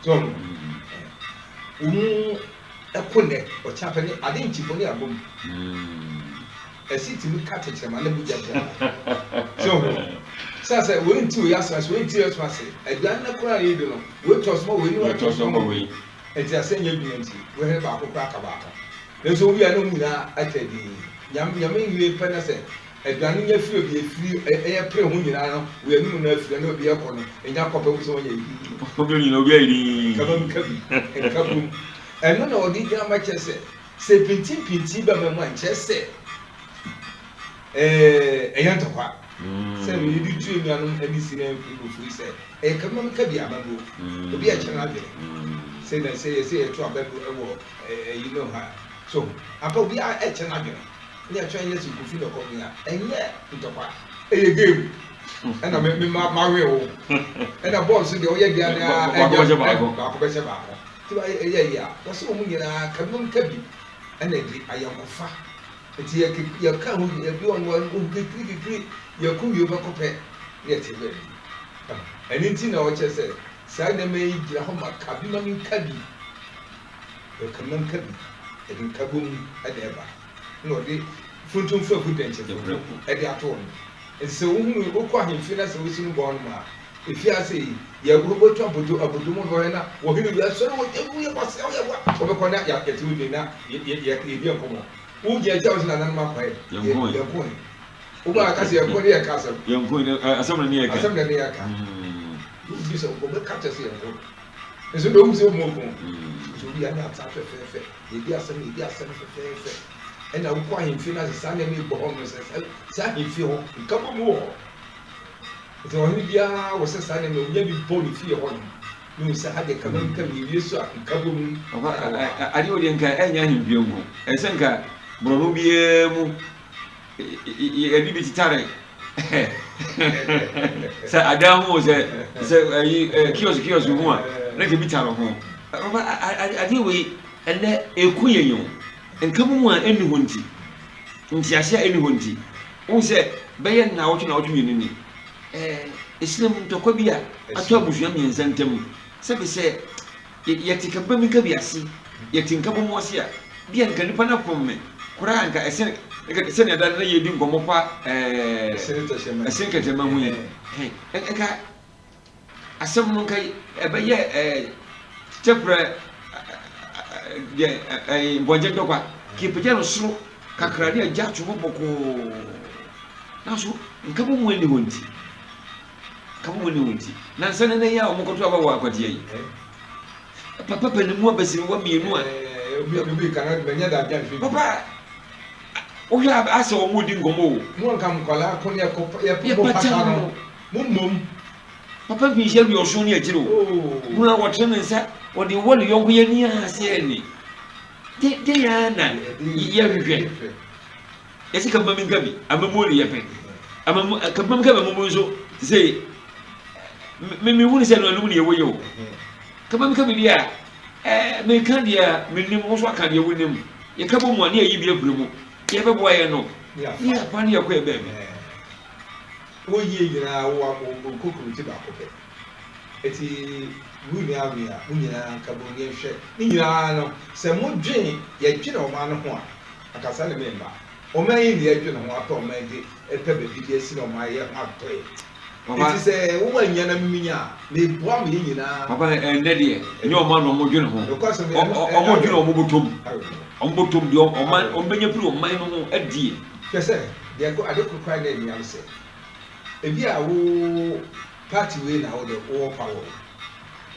Speaker 3: So no. Wɔn ɛko nnɛ, ɔkyena pɛ ne ade nkyi pɔ ne abɔ mu. Ɛsi tumi ka tɛkyerɛma ne mogya koraa. So ho. Sɛ sɛ wei nti wei aso ase, wei nti wei aso ase. Aduane no koraa yɛdi no, wei tɔ so ma wei ne wei tɔ so ma wei. Nti asɛ nyɛ adwuma nti, wei hwɛ baako koraa ka baako. Nanso wowie a na wɔn nyinaa atɛ dinn. Nyame nyame nwie pɛ na sɛ Aduane nya firi obi efiri ɛyɛ pere ho nyinaa no wɔ anum no afiri ɛna obi ɛkɔ no enya kɔpɛ mu sɛ wɔnyɛ yi.
Speaker 2: Obi nyina obi ayɛ din.
Speaker 3: Kaba mu kabi nka bom ɛno na ɔde gyina ma kyerɛ sɛ sɛ pintin pintin bɛma mu a nkyerɛ sɛ ɛɛ ɛyɛ ntɔkwa sɛ yɛde tu enuanom ɛne si na mfiri sɛ ɛyɛ kaba mu kabi abɛbo obi ɛkyɛ n'adwene sɛ na sɛ yɛsɛ yɛto abɛbo ɛwɔ ɛyi no ha so apa obi ɛkyɛ n'adwene. Ne atwa nyɛ sɛ kofi na ɔkɔ me a ɛnyɛ ntɔkwa ɛyɛ game ɛna me me ma ma we wo ɛna bɔɔl so deɛ ɔyɛ deɛ na
Speaker 2: baako bɛhyɛ baako
Speaker 3: baako bɛhyɛ baako ti ba ɛyɛ yɛ a wɔsɛ wɔn nyinaa kabim kabi ɛna ɛde ayɔnkofa. Nti yɛ yɛka ho ebi wɔ no wɔn kikiri kikiri yɛko wie bɛkɔ pɛ na yɛte baabi. Ɛno nti na ɔkyerɛ sɛ saa nneɛma yi gyina hɔ ma ka bi ma menka bi. Ka bi ma menka bi. Ɛde nkabom na ɛba. Na ɔde funtumfo agu dɛnkyɛmfo de ato hɔ no. Nti sɛ wohunu wokɔ ahemfie na sɛ wosi no bɔ hɔnom a, efiase yi yɛ wobɛtu abodo abodo mu bɛhwɛ na wɔhene wia sɔre wɔ gya woyɛ kwasea woyɛ wa wɔbɛkɔ na yɛte wo din na yɛdi nkɔmmɔ. Wogyina akyi a wosɛ nananom akɔɛ yɛnko ɛ. Wobaa aka sɛ yɛnko ne yɛka asɛm.
Speaker 2: Yɛnko asɛm na ne yɛka.
Speaker 3: Asɛm na ne yɛka. Wogye sɛ wɔbɛka kyerɛ sɛ yɛnko. Nso deɛ wohu sɛ wɔn ko. Nso obi a ne ata fɛfɛɛfɛ yɛdi asɛm yɛdi asɛm fɛfɛɛfɛ. Ɛna wokɔ ahemfie no ase saa nneɛma yi bɔ hɔ no sɛ saa ahemfie hɔ nkabɔ mu wɔ hɔ. Nti ɔhene biara wɔ sɛ saa nneɛma onya bi bɔ ne fie hɔ nom. Ne hu sɛ ha deɛ kaba nka mi wie so a nkabɔ mu.
Speaker 2: Adeɛ wɔ deɛ nka ɛnyɛ ahemfie nko. Ɛsɛ nka borɔno biara mu yɛde bi tetare sɛ adan ho sɛ sɛ ayi kiosk kiosk ho a na nka bi tare ho. Papa adeɛ wei ɛnɛ ɛku yɛn o. Nkabom a ɛnni hɔ nti, ntease a ɛnni hɔ nti, wohu sɛ bɛyɛ nnawɔtwe nnawɔtwe mmienu ni, ɛɛ ɛsinam ntɔkwa bi a atɔ abusua mmiɛnsa ntam, sɛbe sɛ yɛte kabam nka bi ase, yɛte nkabom ase a, bi a nka nipa no afom me koraa nka ɛsene sɛnea da no na yɛdi nkɔmmɔ fa ɛɛ ɛsene kɛtɛma ho yi, nka Asɛm no nka ɛbɛyɛ ɛɛ kyɛprɛ deɛ ɛɛ mpɔnkye ntɔkwa ka epagya no soro kakra ne agya ato hɔ bɔkɔɔ nanso nkabɔ mu ani hɔ nti nkabɔ mu ani hɔ nti nansa ne nan yi a wɔn kɔto aba wɔ akwatia yi papa panimu abasiriwa mmienu a papa wohwɛ asɛ wɔn di nkɔmɔ o.
Speaker 3: Mo nka nkwadaa ko ne ɛkɔ yɛ pata no. Mo mmom.
Speaker 2: Papa mfinhyia aduɔson ne akyiri o, hunu a wɔtene ne nsa wɔde wɔ ne yɔnko yɛ ni aseɛ ni. De de ya na yɛhwehwɛ. Yɛsi ka mma mi nka bi, amamuo ne yɛpɛ. Amamu ka mma mi nka bi amamuo nso te sɛ me me hunu sɛ no anum ne yɛwɔ yɛ o. Ka mma mi nka bi deɛ a, ɛɛ meka deɛ menim, wo nso aka deɛ wonim. Yɛka bɔ mu a ne yɛyi bi afiri mu. Yɛbɛboa yɛn no, ne yɛafa ne yɛkɔ yɛ baabi.
Speaker 3: Wo yie nyinaa wo wo kokuroti baako pɛ. Eti wo nua me a mo nyinaa nka bom yɛn hwɛ ne nyinaa no sɛ mo dwen yɛ dwene ɔman no ho a anka saa na me mma ɔman yi na yɛ dwene ho apɛ ɔman de pɛ baabi de asi na ɔman yɛ ho atɔ yɛ eti sɛ wo annya na me nya a me boa mo yɛ nyinaa.
Speaker 2: Papa ɛndɛ deɛ ɛnyɛ ɔman na ɔmo dwene ho ɔmo dwene ɔmo bɔtɔm ɔmo bɔtɔm deɛ ɔman ɔmo bɛnya firi ɔman no ho adie.
Speaker 3: Hwɛ sɛ, deɛ ɛkɔ, ade koro koraa na ɛnhia ne sɛ, ebia wo party wei na wo deɛ wowɔ power o,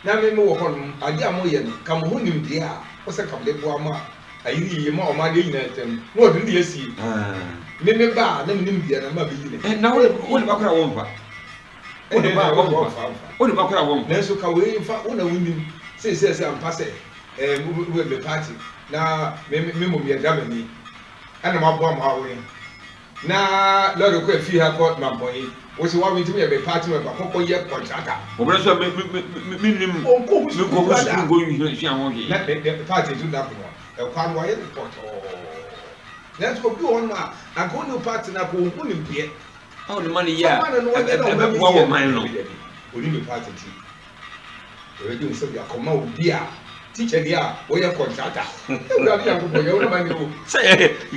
Speaker 3: na me mewɔ hɔnom, adeɛ a moyɛ no, nka mo ho nimdeɛ a wɔ sɛ nka mede boa ma ayere yie ma ɔman deɛ nyinaa ntam, na wɔde ne deɛ asie. Me meba a, na me nimdeɛ no ma meyi ne.
Speaker 2: Na wo wo de ba koraa wɔmfa. Wo de ba a wɔmfa. Wo de ba koraa wɔmfa.
Speaker 3: Nanso ka wei mfa, wo na wonim seesei sɛ ampa sɛ ɛɛ mo me party na me me mmom yɛ dramani. Ɛna maboa mo awen na lɔre kɔ afie ha kɔ mampɔn yi wo se wawen nti meyɛ me party member kɔ kɔ yɛ kɔntrata.
Speaker 2: Wɔbrɛ so a me me me me nim me nkɔ ho sukuu nkɔ sua ho hwee.
Speaker 3: Na ne ne party nso da kono ɛkwan no wayɛ no pɔtɔɔ nanso obi wɔ hɔ nom a anka ɔnni wo party no anka ɔnhu nimdeɛ.
Speaker 2: A ɔde ma no yie a ɛbɛboa wɔ man no.
Speaker 3: Ɔnni ne party nti. Yɛbɛgye wo sɛ de akɔma obi a tikyani a wɔyɛ kɔntrata. Awurade Nyankopɔn, yɛ wo na ma ne o.
Speaker 2: Sɛ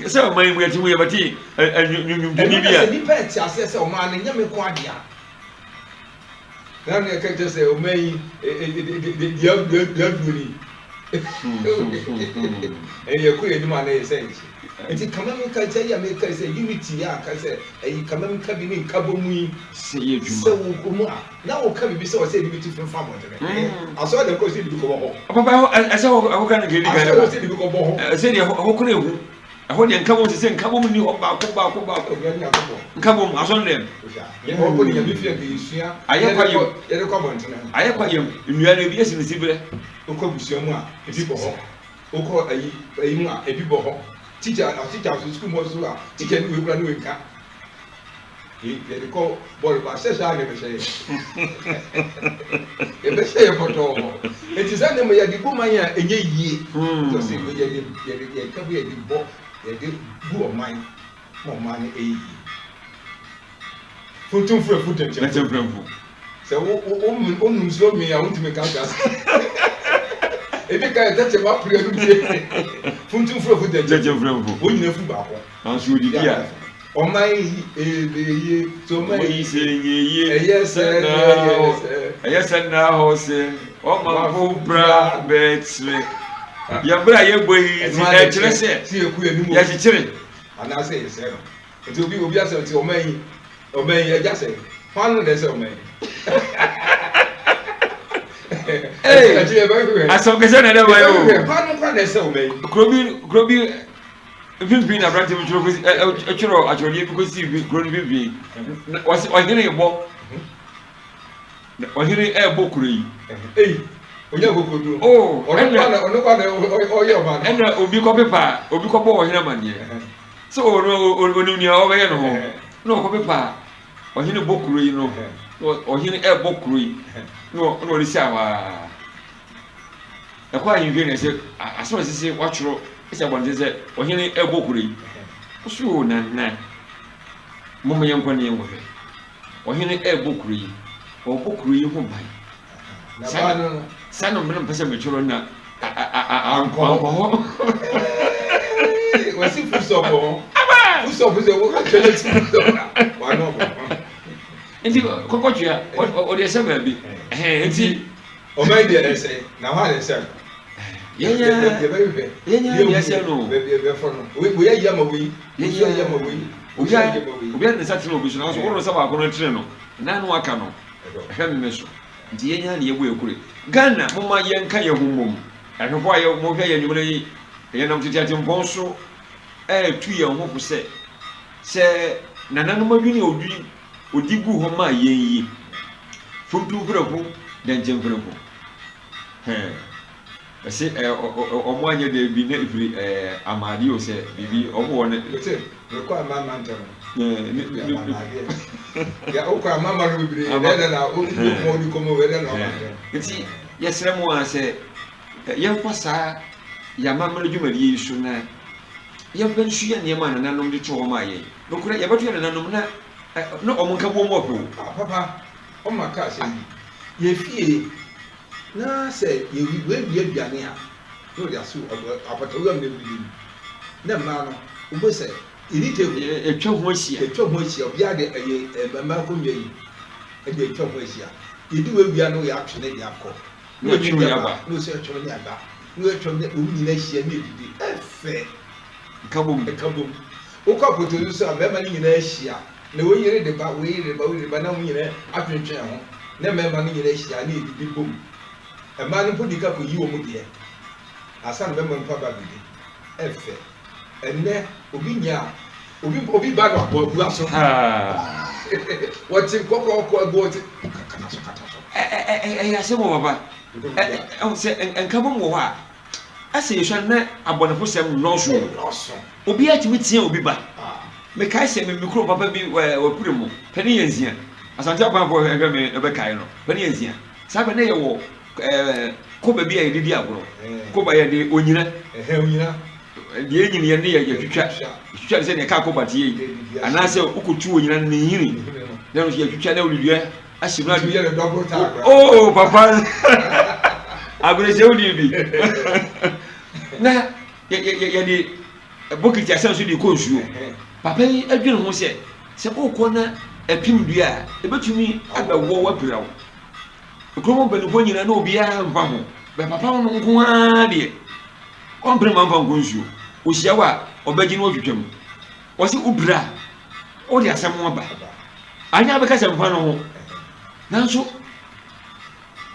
Speaker 2: sɛ ɔman yi mu yɛte mu yɛbɛte nnwomtoni bi a.
Speaker 3: Ɛno na sɛ nipa ɛte aseɛ sɛ ɔman no nyɛ me nko adea. Na ne ɛka kyerɛ sɛ ɔman yi deɛ aduro ni. Ɛyɛ yɛkɔ yɛn anim a na yɛ sɛ nkye. Nti kama mi ka sɛ yɛ mi ka sɛ unity a ka sɛ ɛyi kama mi ka bi ne nkabɔ mu yi.
Speaker 2: Sɛ yɛ adwuma.
Speaker 3: Sɛ wo mu a. Na woka biribi sɛ ɔsɛ ebi ti fimfa abɔntene. Asɔre dɛm kɔ sɛ ebi kɔbɔ hɔ.
Speaker 2: Papa ɛhɔ ɛsɛ hɔ ɛhɔ kan kɛdi kan.
Speaker 3: Asɔre sɛ ebi kɔbɔ hɔ.
Speaker 2: Ɛsɛ deɛ ɛhɔ kora ehu. Ɛhɔ deɛ nkabom sɛ nkabom ni hɔ baako baako baako. Nkabom asɔre dɛm.
Speaker 3: Ɛhɔ kɔ ne nyame fie nka yɛsua.
Speaker 2: Ayɛ kwa yam.
Speaker 3: Yɛde kɔ abɔntene.
Speaker 2: Ayɛ kwa yam. Nnua no ebi esi ne siberɛ.
Speaker 3: Wokɔ abusua mu a ebi bɔ hɔ. Wokɔ ayi ayi mu a ebi bɔ hɔ. Teacher teacher nso sukuu mu hɔ nso a teacher ne wei kura ne wei nka. Yɛde kɔ bɔɔl bɔ ahyɛ hyɛ a na ɛbɛhyɛ yɛ. Yɛbɛhyɛ yɛ pɔtɔɔ. Eti sɛ ne mo yɛde gu man a ɛnyɛ yie. Nti ɔsɛ yɛde yɛde yɛka bi yɛde bɔ yɛde gu ɔman ma ɔman no ɛyɛ yie. Funtum fura fu tɛnkyɛnfo. Sɛ wo wo wo wonum nsuo mee a wontumi nka nka ase. Ebi ka yɛ tɛkyɛ ma pere anum tie. Funtum fura fu tɛnkyɛnfo. Wɔn nyinaa fu baako.
Speaker 2: Nanso odidi a.
Speaker 3: Ɔman yi ebe yie. So ɔman
Speaker 2: yi sɛ nye yie.
Speaker 3: Ɛyɛ sɛ na ɛyɛ sɛ.
Speaker 2: Ɛyɛ sɛ na hɔ sɛ ɔmanfo bra bɛkyerɛ. Yɛn bra yɛbɔ yi ti ɛkyerɛ sɛ yɛkyekyere.
Speaker 3: Anaasɛ yɛsɛe no. Nti obi obi asɛm nti ɔman yi ɔman yi agya sɛ hwan no na ɛsɛ ɔman yi.
Speaker 2: Asɛm kɛseɛ na ɛdɛ ba yi o.
Speaker 3: Hwan no kora na ɛsɛ ɔman yi.
Speaker 2: Kuro bi kuro bi mfimfini na aberante bi twerɛ kɔsi ɛ ɛ twerɛ atwerɛdeɛ bi kɔsi kuro no mfimfini. Wɔsi ɔhene rebɔ ɔhene ɛrebɔ kuro yi.
Speaker 3: Eyi onye kokoduro.
Speaker 2: Oo
Speaker 3: ɔno kora na ɔno kora na ɔyɛ ɔman
Speaker 2: no. Ɛna obi kɔ pepa obi kɔ bɔ ɔhene amaneɛ. Sɛ ɔno onim nea ɔbɛyɛ no ho na ɔkɔ pepa ɔhene bɔ kuro yi no ɔhene ɛrebɔ kuro yi na ɔde si ahɔ ara. Ɛkɔ ahemfie na ɛsɛ asɛm a ɛsɛ sɛ wɔatwerɛ ɛsɛ abɔnten sɛ ɔhene ɛrebɔ kuro yi. Ɔso o nana momma yɛnkɔ ne yɛnkɔhwɛ. Ɔhene ɛrebɔ kuro yi, ɔrebɔ kuro yi ho ban. Saa na mene mpɛ sɛ metwerɛ na ankɔ hɔ.
Speaker 3: Wɔsi fusɔp hɔ. Fusɔp sɛ wɔatwerɛ si fusɔp a wɔano ɔbɔ.
Speaker 2: Nti kɔkɔtwea ɔde ɛsɛ baabi. Nti
Speaker 3: Ɔman deɛ ɛsɛ na hɔ a na ɛsɛ no.
Speaker 2: Yɛbɛhwehwɛ. Yɛnyɛ deɛ ɛsɛ no.
Speaker 3: Baabi ɛbɛfɔ no. Wei ayi ama wei. Wei ayi ama wei.
Speaker 2: Obi a ne nsa tene obi so nanso wɔn nsa baako no tene no nan no aka no ɛhwɛ mmemme so nti yɛnyɛ ne yɛbɔ yɛ kure. Ghana moma yɛnka yɛn ho mmom. Ahwɛfo a yɛ mohwɛ yɛn nnwuma yi yɛnam tete atempɔn so ɛretu yɛn ho fo sɛ sɛ nananom adwini a odwi Odi guu hɔ maa yɛn yi. Funtum mprɛko, dɛnkyɛ mprɛko. Hɛn. Ɛse ɛ ɔ ɔ ɔmo anyɛ dɛ bi na efiri ɛ amaade o sɛ biribi ɔmo wɔ ne.
Speaker 3: Mese mekɔ amanaman ntam no. Ɛɛ ne ne ne. Amanadeɛ. Ya wokɔ amanaman no bebree na ɛdɛ na wodi kɔmɔ wodi kɔmɔ ɛdɛ na ɔma ntɛm.
Speaker 2: Nti yɛsrɛ mo ara sɛ yɛmfa saa yɛn amammerɛ dwumadie yi so na yɛmfa nsua nneɛma a nananom de too hɔ maa yɛn. Nokorɛ yɛbɛto yɛn nananom na Na wɔn nkabom wɔ pɛ o.
Speaker 3: Ah papa ɔma ka asɛm bi yɛ fie na sɛ yɛ wei aduane a na ɔde aso apɔtɔwia mu na ɛdidi mu na mmaa no wobɛ sɛ yɛni table
Speaker 2: yɛtwa ho ahyia
Speaker 3: yɛtwa ho ahyia obiara de ɛyɛ mmaa akonnwa yi ɛde atwa ho ahyia yɛdi wei wia no yɛatwe ne de akɔ
Speaker 2: na ɔtwe wei aba
Speaker 3: na ɔsɛ atwa ne aba na ɔtwa ne wɔn nyinaa ahyia ne ɛdidi ɛfɛ
Speaker 2: nkabom
Speaker 3: nkabom Wokɔ apotow so a, mmarima no nyinaa hyia, na wei yere de ba, wei yere de ba, wei yere de ba, na wɔn nyinaa atwentwɛn ho, na mmarima no nyinaa hyia na yɛdidi bom. Mmaa no mpo di ka kɔyi wɔn deɛ ansa na mmarima no mpo aba abɛdi. Ɛfɛ. Ɛnnɛ, obi nya a, obi, obi ba no abɔ abua so. Wɔte kɔkɔɔkɔ agu wɔte kata so kata so.
Speaker 2: Ɛyɛ asɛm o papa. Sɛ nkabom wɔ hɔ a, Ɛsɛ yɛsua na abɔnefosɛm nnɔɔso o. Obiara tumi tea obi ba. Mekae sɛ me kurom papa bi wɔ Apure mu, Panin Yansia. Asante Akwanfoɔ hwɛ me bɛkae no, Panin Yansia. Saa bɛ na yɛwɔ koba bi a yɛde di agorɔ. Koba yɛde onyina. Deɛ ɛnyini yɛn ne yɛtwitwa. Yɛtwitwa no sɛ deɛ kaa koba teɛ yi. Anaasɛ wokɔtu onyina no ne nhini. Na ɛno nso yɛtwitwa na wode dua ahyɛ mu ade. Oh papa aberehyɛ wo di bi na yɛde bokiti asɛn so de kɔ nsuo. Papa yi adwene ho sɛ sɛ wokɔ na ɛpem dua a ɛbɛtumi abɛwɔ wapira wo. Kurom mpanimfoɔ nyinaa na obiara mfa ho. Bɛ papa no nko ara deɛ ɔmpene ma mfa nkɔ nsuo. Ohyia wo a ɔbɛgye no atwitwa mu. Wɔse wopira a wode asɛm aba. Anyɛ a bɛka sɛ mfa no ho. Nanso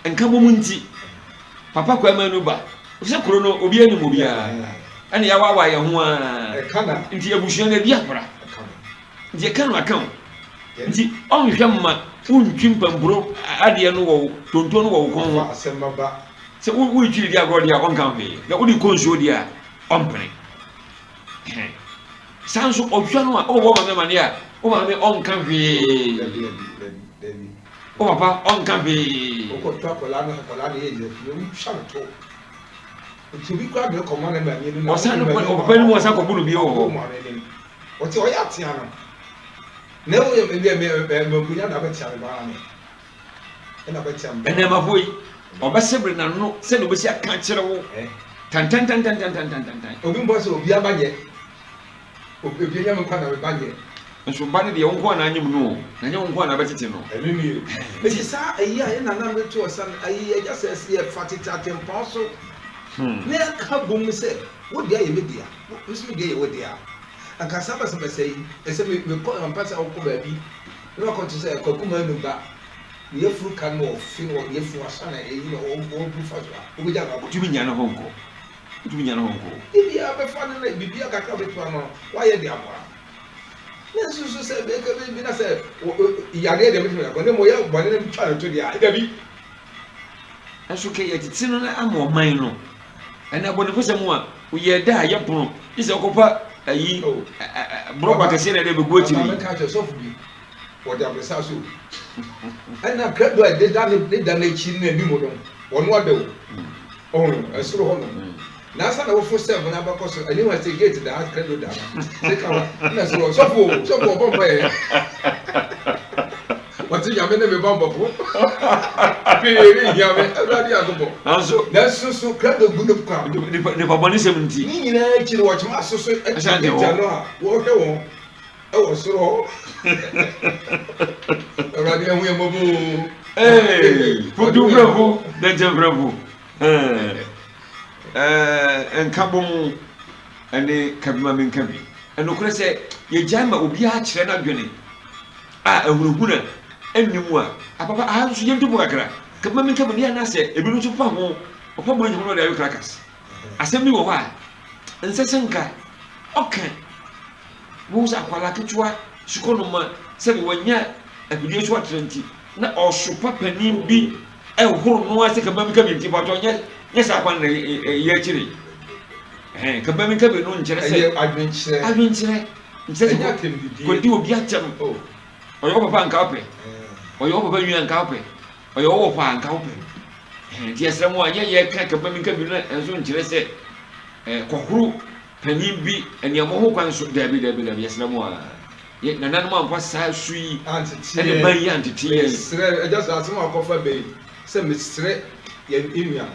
Speaker 2: nkabom nti, Papa Kwame no ba. Sɛ kuro no obiara nim obiara. Ɛna yɛawaawa yɛn ho ara. Nti abusua no adi afra. Nti ɛka no aka o. Nti ɔnhwɛ mma wontwi mpampuro adeɛ no wɔ tonton no wɔ wo kɔn ho. Sɛ woretwi di agorɔ deɛ a ɔnka hwee. Na wode kɔ nsuo deɛ a ɔmpene. Saa nso ɔtwa no a ɔbɛbɔ maame amaneɛ a. Wo maame ɔnka hwee. Wo papa ɔnka hwee.
Speaker 3: Wokɔto akwadaa no akwadaa no yɛ yɛ wotwa no to. Nti obi koraa de kɔma ne maame no na
Speaker 2: ɔsan no ɔpapa no mu ɔsan kɔbu no bio wɔ hɔ.
Speaker 3: Ɔte ɔyɛ atea no. Na ɛwɔ yɛ mɛ mɛ mɛ nkonya na bɛtea me baa me. Ɛna bɛtea me.
Speaker 2: Ɛnɛɛmafo yi ɔbɛsebere n'ano sɛdeɛ ɔbɛsi aka akyerɛ wo tantantantantantantantan.
Speaker 3: Obi mbɔ sɛ obi aba nyɛ. Obi anya me nkwa na me ba nyɛ.
Speaker 2: Nso ba no deɛ wo nko ara na anyem no o, na nyɛ wo nko ara na abɛtete no.
Speaker 3: Ɛno nie. Enti saa ayi a yɛn nananom de too ɔsa no, ayi agya sɛ sɛ yɛfa tete atempɔn so na yɛka bom sɛ wo dea yɛ me dea, me nso me dea yɛ wo dea a, anka saa basabasa yi, ɛsɛ me mekɔ ampa sɛ wokɔ baabi na wakɔto sɛ Kwaku Manu ba ne yafunu ka no na ɔfe no ne yafunu asa na ɛyi na ɔbu fa so a, wobɛgya no akɔ.
Speaker 2: Wotumi nya ne ho nkɔ. Wotumi nya ne ho nkɔ.
Speaker 3: Biribiara bɛfa no na biribiara kakra bɛto ano no, wayɛ de aboa no. Nanso nso sɛ bɛka bi na sɛ yareɛ deɛ bɛtumi akɔ ne mmom yɛ bɔne no twa no to deɛ a, dabi.
Speaker 2: Nso kɛ yɛtete no na ama ɔman no. Ɛnna abɔnefosɛm a woyɛ da a yɛpono gye sɛ wokɔfa ayi borɔba kɛseɛ na ɛde bɛgu akyiri.
Speaker 3: Papa mɛka akyerɛ sɔfo bi wɔde abesa so ɛna krado a ɛdeda ne da n'akyi ne n'anim no wɔn ada o. Ɔho, ɛsoro hɔ nom. Na ansa na wofo sɛ mo na abɛkɔ so, ɛne hɔ sɛ gate da ha, credo da ha. Sɛ ka wa, na sɛ sɔfo o, sɔfo ɔbɔ mpa yɛ. Wɔte nyame ne me bambɔfo. Hwee ne hia me, awurade akobɔ.
Speaker 2: Nanso,
Speaker 3: nanso so credo gu ne kwa.
Speaker 2: Nipa nipa bɔne sɛm nti.
Speaker 3: Ne nyinaa akyi no wɔkyema asoso ɛte gate ano a wɔhwɛ wɔn. Ɛwɔ soro hɔ. Awurade ɛho yɛ mmɔbɔ o.
Speaker 2: Ee, futu mfrɛfo, dɛnkyɛ mfrɛfo. Ɛɛ, nkabom ɛne kabima menka bi. Ɛnokorɛ sɛ yɛgyae ma obiara kyerɛ n'adwene a ahunahuna nni mu a, apapa aha nso yɛntu fo kakra. Kabima menka bi no yɛ anaasɛ ebinom nso fa ho, ɔfa mu ho na ɔde ayɔ krakas. Asɛm bi wɔ hɔ a, nsɛ sɛ nka ɔka Wohu sɛ akwadaa ketewa sukɔnoma sɛdeɛ wanya afidie so atra nti na ɔsopa panin bi ɛhoro no ara sɛ kaba mi kabi nti patɔ nyɛ nyɛ saa kwan na ɛyɛ akyire ɛhɛn kaba mi kabi no nkyerɛ sɛ
Speaker 3: ɛyɛ adwenkyerɛ
Speaker 2: adwenkyerɛ nkyerɛ sɛ kɔdi obi atɛm oh. Ɔyɛ wo papa nka wopɛ ɔyɛ wo papa nua nka wopɛ ɔyɛ wo wɔfa nka wopɛ nti ɛsrɛ mo a nyɛ yɛ ka kaba mi kabi no nso nkyerɛ sɛ kɔhoro Panin bi aniammɔho kwan so, Dabi, dabi, dabi, yɛsrɛ mo ara. Yɛn nananom amfa saa su yi ne ban yi antete yɛn.
Speaker 3: Mesrɛ, Agya, saa asɛm a wakɔfa ba yi, sɛ mesrɛ yɛn nuanom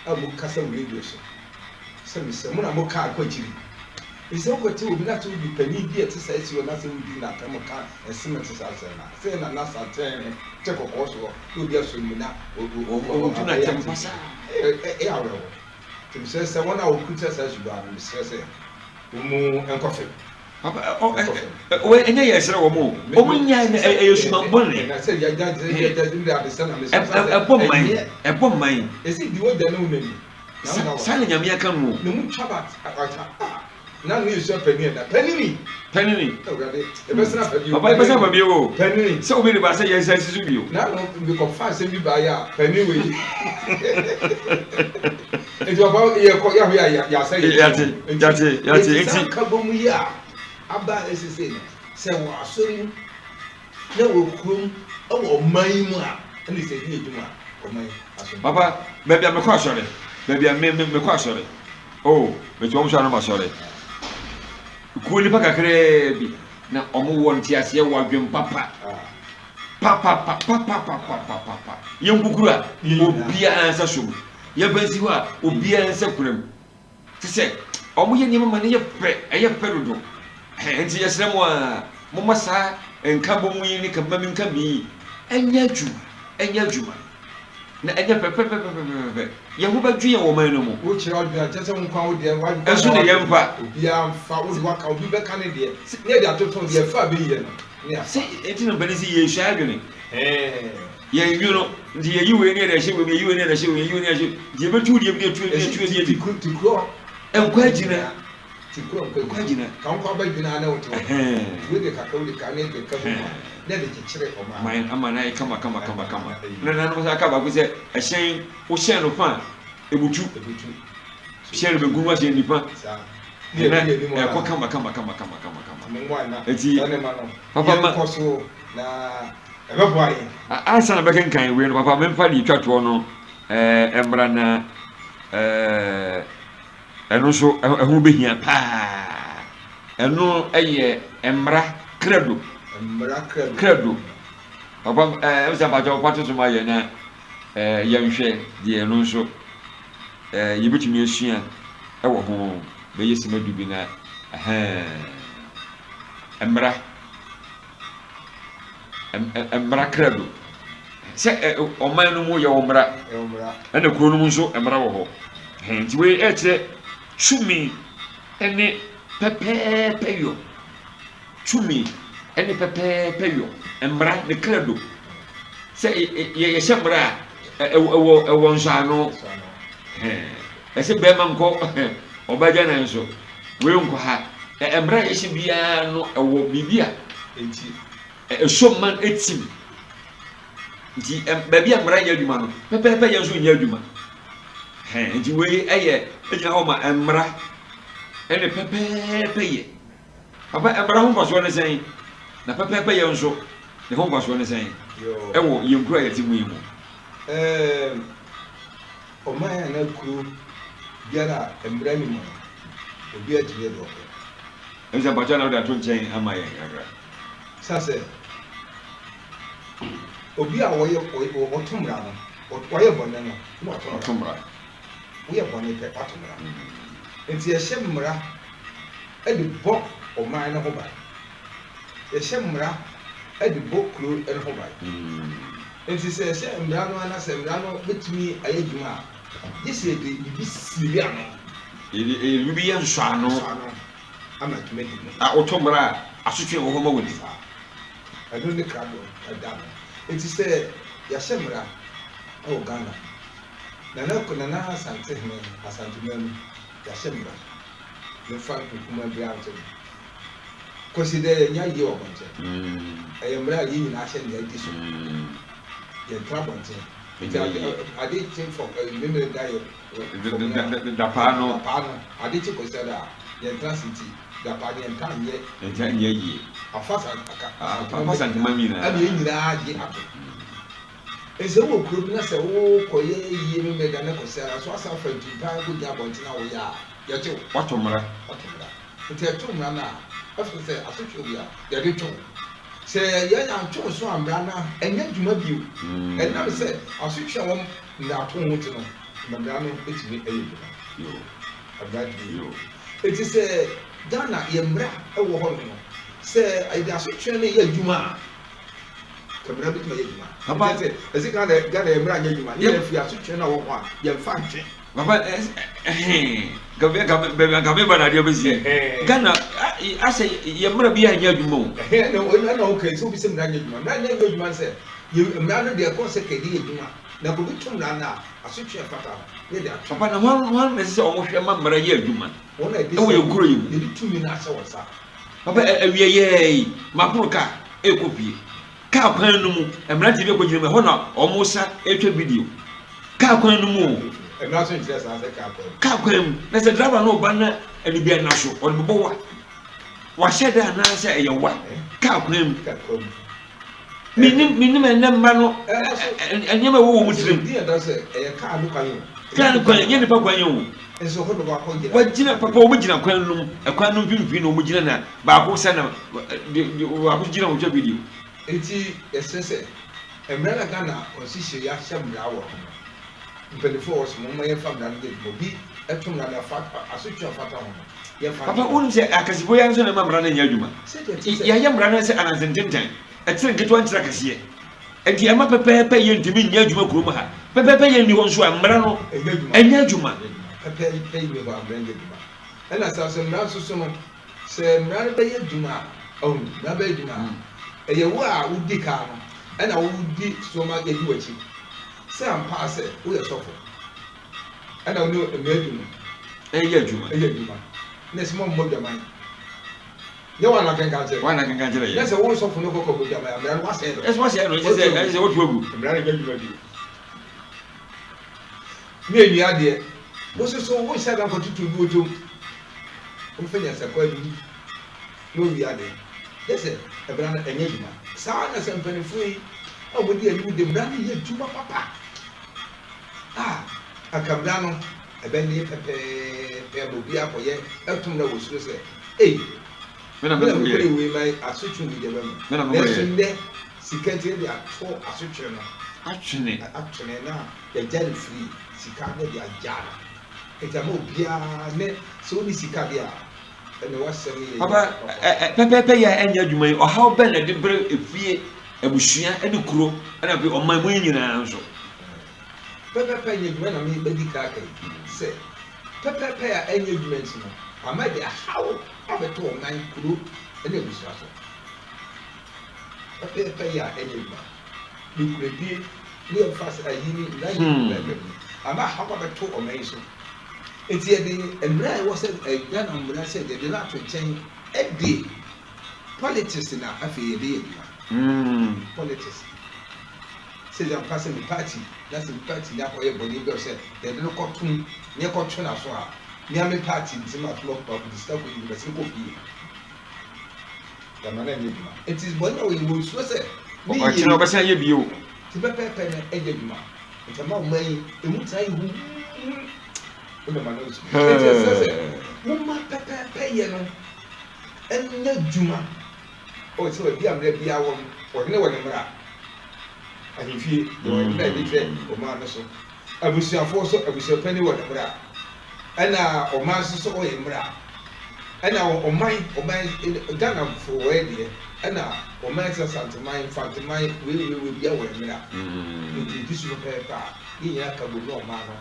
Speaker 3: a mokasa wɔ radio so, sɛ mesrɛ mo na moka akɔ akyiri. Enti sɛ wokɔte obi na sɛ wode panin bi a ɛte saa si hɔ na sɛ wodi no atɛm ka nsɛm a ɛte saa sɛn na sɛ na na santene te kɔkɔɔ soɔ na obi asɔ ne mu na
Speaker 2: ɔtu no atɛm pasaa.
Speaker 3: Ɛyɛ awerɛhoɔ. Nti mesrɛ sɛ wɔn a wɔkuta saa suban no, mesrɛ sɛ wɔn nkɔ fam.
Speaker 2: Papa, ɔ ɛ ɛ ɛnyɛ yɛ srɛ wɔn o, wɔn nyae no ɛyɛ suban bɔne. Ɛbɔ mman, ɛbɔ mman.
Speaker 3: Ɛsi di wogya ne wo nani.
Speaker 2: Saa na Nyame aka no o.
Speaker 3: Ne mu twa ba ata. Na ne yɛsua panin ɛna panini.
Speaker 2: Panini.
Speaker 3: Awurade ɛbɛsena fa bio.
Speaker 2: Papa ɛbɛsena fa bio o.
Speaker 3: Panini.
Speaker 2: Sɛ obi de ba sɛ yɛn nsa si so bio.
Speaker 3: Na no mekɔfa asɛm bi baayɛ a panin wei. Nti papa yɛkɔ yɛahɔ yɛ yɛasɛ yɛ.
Speaker 2: Yate yate yate
Speaker 3: nti. Saa nkabom yi a aba esese no sɛ wɔ asɔre mu na wɔ kurom wɔ ɔman yi mu a ɛna sɛ ɛdi adwuma a ɔman yi asɔre.
Speaker 2: Papa baabi a mekɔ asɔre baabi a me me mekɔ asɔre. Oh, mete wɔn so a na masɔre. Kuo nipa kakraa bi na wɔn wɔ nteaseɛ wɔ adwene papa. Papapapapapapapa. Yɛn kukuru a obiara nsa so mu. Yɛn ba nsi hɔ a obiara nsa kura mu. Te sɛ wɔn yɛ nneɛma ma no yɛ fɛ, ɛyɛ fɛ dodo. Nti yɛsrɛ mo a, momma saa nkabom yi ne kabam nkabim yi ɛnyɛ adwuma, ɛnyɛ adwuma. Na ɛnyɛ pɛpɛpɛpɛpɛpɛ. Yɛn ho bɛdwo yɛn wɔ ɔman no mu.
Speaker 3: Wokyerɛ w'adwene a, kyerɛ sɛ wo nko ara wo deɛ, w'adwene
Speaker 2: Ɛnso ne yɛn mfa.
Speaker 3: Obiara mfa, wo de waka, obi bɛka ne deɛ, ne yɛde atoto deɛ ɛfa a bɛyɛ no, ne afa.
Speaker 2: Sɛ enti na mpanin se yɛresua adwene. Yɛn nwono, nti yɛyi wei ne yɛde ahyɛ wei mu, yɛyi wei ne yɛde ahyɛ wei mu, yɛyi wei ne yɛde ahyɛ nti yɛbɛtu deɛ bi de atu ebi atu ebi adi.
Speaker 3: Tikurɔ.
Speaker 2: Nkɔ agyina.
Speaker 3: Tikurɔ nkɔ
Speaker 2: agyina.
Speaker 3: Ka nkɔ abɛdwene a na wote hɔ. Wei de kakra, wei de kakra, ne yɛde ka bom a, na yɛde kyekyere ɔman.
Speaker 2: Man ama no ayɛ kama kama kama kama. Na nananom san ka baako sɛ ɛhyɛn wohyɛn no fa a ebutu.
Speaker 3: Ebutu.
Speaker 2: Hyɛn no benkum wahyɛn nifa.
Speaker 3: Saa. Ne
Speaker 2: Ɛnɛ
Speaker 3: yɛde yɛn anim
Speaker 2: ɛkɔ
Speaker 3: ara.
Speaker 2: kama kama kama kama kama kama.
Speaker 3: Nti mommoa na
Speaker 2: Eti
Speaker 3: saa nneɛma no
Speaker 2: papa ma
Speaker 3: yɛnkɔ so na ɛbɛboa yɛn.
Speaker 2: Ansa na bɛkenkan wei no papa memfa deɛ ɛtwa toɔ no ɛɛ mmra na ɛɛ ɛno nso ɛho bɛhia paa. Ɛno ɛyɛ mmara krado.
Speaker 3: Mmara krado.
Speaker 2: Krado. Papa ɛɛ ɛsɛ mpakyɛ ɔfa to so ma yɛ na ɛɛ yɛnhwɛ deɛ ɛno nso ɛɛ yɛbɛtumi asua ɛwɔ ho bɛyɛ sima du bi na ɛhɛn mmara. Mmara krado. Sɛ ɔman no mu yɛwɔ mmara, ɛna kuro no mu nso mmara wɔ hɔ. Nti wei ɛkyerɛ tumi ne pɛpɛɛpɛ yɔ. Tumi ne pɛpɛɛpɛ yɔ. Mmara ne krado. Sɛ yɛhyɛ mmara a, ɛwɔ ɛwɔ nsɔano. Ɛsɛ bɛrima nkɔ ɔbaa gyanan so. Wei nkɔ ha. Mmara a yɛhyɛ biara no ɛwɔ biribi a
Speaker 3: Enti.
Speaker 2: ɛsɔ mma no ɛtim. Nti baabi a mmara nyɛ adwuma no, pɛpɛɛpɛ yɛ nso nyɛ adwuma. Nti wei ɛyɛ ɛgyina hɔ ma mmara ɛne pɛpɛɛpɛ yɛ. Papa, mmara ho mfasoɔ ne sɛn? Na pɛpɛɛpɛ yɛ nso ne ho mfasoɔ ne sɛn ɛwɔ yɛn kuro a yɛte mu yi mu?
Speaker 3: Ɛɛm. Ɔman anaa kuro biara a mmara nni mu no, obiara tumi yɛ deɛ ɔpɛ.
Speaker 2: Ɛne sɛ mpakyɛw na wode ato nkyɛn ama yɛn kakra.
Speaker 3: Sane sɛ obi a ɔyɛ ɔto mmara no, ɔyɛ bɔne no na wato mmara. Woyɛ bɔne pɛ, wato mmara. Nti yɛhyɛ mmara de bɔ ɔman no ho ban. Yɛhyɛ mmara de bɔ kuro no ho ban. Enti sɛ yɛhyɛ mmara no ara na sɛ mmara no bɛtumi ayɛ adwuma a, gye sɛ yɛde biribi siri ano.
Speaker 2: Yɛde biribi yɛ nsɔano.
Speaker 3: Nsɔano ama atumi adi mu.
Speaker 2: A woto mmara a, asotwe wɔ hɔ ma wadi.
Speaker 3: Saa. Ɛno ne krado da no. Enti sɛ yɛahyɛ mmara wɔ Ghana, Nana Nana Asantehene, Asanteman mu, yɛahyɛ mmara. Memfa nkumaa biara nto no. Kosi dɛ yɛnya yie wɔ abɔnten. Ɛyɛ mmerɛ a yɛn nyinaa ahyɛ nea adi so. Yɛntra abɔnten. Nti ade ade kye fɔ mmemmere da yɛ fam no a.
Speaker 2: Dapaa no.
Speaker 3: Dapaa no ade kye kosi da a yɛntra ase nti dapaa no yɛntaa nyɛ.
Speaker 2: Yɛntaa nyɛ yie.
Speaker 3: Afa sa aka
Speaker 2: Afa Asantema nyinaa.
Speaker 3: Ɛna yɛn nyinaa gye ato. Nti sɛ wowɔ kuro bi na sɛ wokɔyɛ yie mmemmere da ne kosi ara so asan afa ntumpan akɔgyina abɔnten a woyɛ a yɛgye wo.
Speaker 2: Woato mmara.
Speaker 3: Woato mmara. Nti ɛto mmara no a, ɛfata sɛ asotwe bi a yɛde to wo. Sɛ yɛn antwe wo so ammra no a, ɛnyɛ adwuma bio. Ɛnam sɛ asotwe a wɔn mmarato ho nti no, ma mmara no tumi yɛ adwuma. Mmara tumi yɛ adwuma. Nti sɛ Ghana yɛ mmara wɔ hɔ nom no, sɛ yɛde asotwe no yɛ adwuma a, ka mmara bɛtumi ayɛ adwuma.
Speaker 2: Papa.
Speaker 3: Nti sɛ ɛsɛ Ghana Ghana yɛ mmara nyɛ adwuma, ne yɛn firi asotwe no a wɔ ho a, yɛmfa ntwe.
Speaker 2: Papa ɛhɛn gabi gabi baabi anka mi ba na adeɛ bɛsi Ghana asɛ yɛ mmara bi anyɛ adwuma o.
Speaker 3: Ɛhɛn na ɛna ɔka sɛ obi sɛ mmara nyɛ adwuma mmara nyɛ adwuma sɛ yɛ mmara no deɛ ɛkɔ sɛ kɛde yɛ adwuma na obi to mmara no a asotwe ɛfata no yɛ de ato.
Speaker 2: Papa na hwan hwan na ɛsɛ sɛ wɔn hwɛ ma mmara yɛ adwuma
Speaker 3: Wɔn a ɛde
Speaker 2: ɛwɔ yɛn kuro yi mu.
Speaker 3: Yɛde tumi no ahyɛ wɔn nsa.
Speaker 2: Papa awia yɛɛ yi mapono kaa ɛrekɔ fie. Kaa kwan no mu, mmeranteɛ bi akɔgyina mu, ɛhɔ na wɔresa retwa video. Kaa kwan no mu o.
Speaker 3: Mmara nso nkyerɛ saa sɛ kaa kwan mu.
Speaker 2: Kaa kwan mu. Na sɛ driver no reba na anibiannaso, ɔde bɛbɔ wa. Wahyɛ da anaasɛ ɛyɛ wa. Kaa kwan mu.
Speaker 3: Kaa kwan mu.
Speaker 2: Menim menim ɛnnɛ mma no nneɛma ɛwɔ wɔn tirim.
Speaker 3: Di ɛda sɛ ɛyɛ kaa no kwan o.
Speaker 2: Kaa no kwan nyɛ nipa kwan o.
Speaker 3: Nso hɔ na wakɔ gyina.
Speaker 2: Wagyina papa wɔn gyina kwan no mu ɛkwan no mfimfini na wɔn gyina na baako sɛ na de de baako gyina wɔn twa video.
Speaker 3: Nti yɛsrɛ sɛ mmara na Ghana constitution yi ahyɛ mmara wɔ ho no mpaninfoɔ wɔ so momma yɛmfa mmara no nyɛ adwuma obi to mmara no afa asotwe a ɛfata ho no yɛmfa
Speaker 2: Papa wonim sɛ akɛsefoɔ yi ara nso na ɛma mmara no nyɛ adwuma.
Speaker 3: Sɛdeɛ ɛte sɛ.
Speaker 2: Yɛayɛ mmara no sɛ ananse ntentan. Ɛkyerɛ nketewa nkyerɛ akɛseɛ. Enti ɛma pɛpɛɛpɛ yɛ ntumi nyɛ adwuma kurom ha. Pɛpɛɛpɛ yɛ nni hɔ nso a mmara no ɛnyɛ adwuma.
Speaker 3: Pɛpɛɛpɛ nni hɔ a mmara nyɛ adwuma. Ɛna saa nso mmara nso so no, sɛ mmara no bɛyɛ adwuma a, ɔho, mmara bɛyɛ adwuma a, ɛyɛ wo a wodi kan no ɛna wodi so ma yɛdi w'akyi. Sɛ ampa ara sɛ woyɛ sɔfo ɛna wo ne mmara du no
Speaker 2: ɛyɛ adwuma.
Speaker 3: Ɛyɛ adwuma. Na ɛsɛ mo mmɔ dwaman. Nyɛ wɔn na kenkan kyerɛ.
Speaker 2: Wɔn na kenkan kyerɛ yɛn.
Speaker 3: Na sɛ wo sɔfo no kɔkɔ bɔ dwaman a, mmara no wasɛe no.
Speaker 2: Ɛsɛ wasɛe no, ɛsɛ sɛ ɛsɛ sɛ wotu agu.
Speaker 3: Mmara no nyɛ adwuma bio. Ne nnua deɛ, wo nso so wonhyɛ da nkɔtutu obi wɔtom. Wɔmfa nyansakwan bi na ɔwie ade. Gye sɛ mmara no ɛnyɛ adwuma. Saa ara na sɛ mpanimfoɔ yi a wɔdi anim de mmara no yɛ adwuma papa a, anka mmara no ɛbɛne pɛpɛɛpɛ ama obiara akɔyɛ ɛtom na wɔsuro sɛ, ei,
Speaker 2: Me na
Speaker 3: me na
Speaker 2: mekɔyɛ.
Speaker 3: mekɔyɛ wei ma asotwe wei deɛ bɛma.
Speaker 2: Me na
Speaker 3: Nanso
Speaker 2: mekɔyɛ.
Speaker 3: nnɛ, sika nti yɛde ato asotwe no
Speaker 2: Atwene.
Speaker 3: atwene na yɛagya no firi sika na yɛde agya no. Enti ama obiara ne sɛ wonni sika deɛ a, ɛnna w'asɛm yɛ
Speaker 2: Papa,
Speaker 3: papa.
Speaker 2: pɛpɛɛpɛ yɛ a ɛnyɛ adwuma yi, ɔhaw bɛn na ɛde brɛ efie, abusua ne kuro ɛna afei ɔman mu yi nyinaa nso?
Speaker 3: Pɛpɛɛpɛ nyɛ adwuma na mebɛdi kan aka yi sɛ pɛpɛɛpɛ a ɛnyɛ adwuma nti no ama ɛde ahaw abɛto ɔman, kuro ne abusua so. Pɛpɛɛpɛ yɛ a ɛnyɛ adwuma. Nokorɛdie ne yɛmfa sɛ ayi ne nyinaa yɛ pɛpɛɛpɛ no ama ahaw abɛto ɔman yi so. Nti yɛde mmara a ɛwɔ sɛ Ghana mmara sɛ yɛde no ato nkyɛn de politics na afei yɛde yɛ adwuma. Politics. Sɛ yɛmfa sɛ me party na sɛ me party na akɔyɛ bɔne bi a sɛ yɛde no kɔtom na yɛkɔtwe n'aso a, me ara me party nti mato makɔ de sika kɔyi no mɛsene kɔ fie. Yɛama no anyɛ adwuma. Nti bɔne a wɔyɛ wɔnsuro sɛ ne yie.
Speaker 2: Ɔkyena ɔbɛsan ayɛ bio.
Speaker 3: Nti pɛpɛɛpɛ no ɛnyɛ adwuma. Nti ama ɔman yi emu taa yɛ huhuuhu. Wode ma no nso. Nti ɛsɛ sɛ momma pɛpɛɛpɛ yɛ no ɛnyɛ adwuma. Ɔwɔ sɛ baabi a mmara biara wɔ no, ɔhene wɔ ne mmara. Ahemfie yɛwɔ mmara a yɛde hwɛ ɔman no so. Abusuafoɔ nso, abusuapanin wɔ ne mmara. Ɛna ɔman nso so ɔyɛ mmara. Ɛna ɔman, ɔman, Ghanafoɔ wɔyɛ deɛ, ɛna ɔman sɛ Asanteman, Mfanteman, wei wei wei obiara wɔ ne mmara. Nti ɛdi so pɛpɛɛpɛ a, yɛn nyinaa ka bom na ɔman no,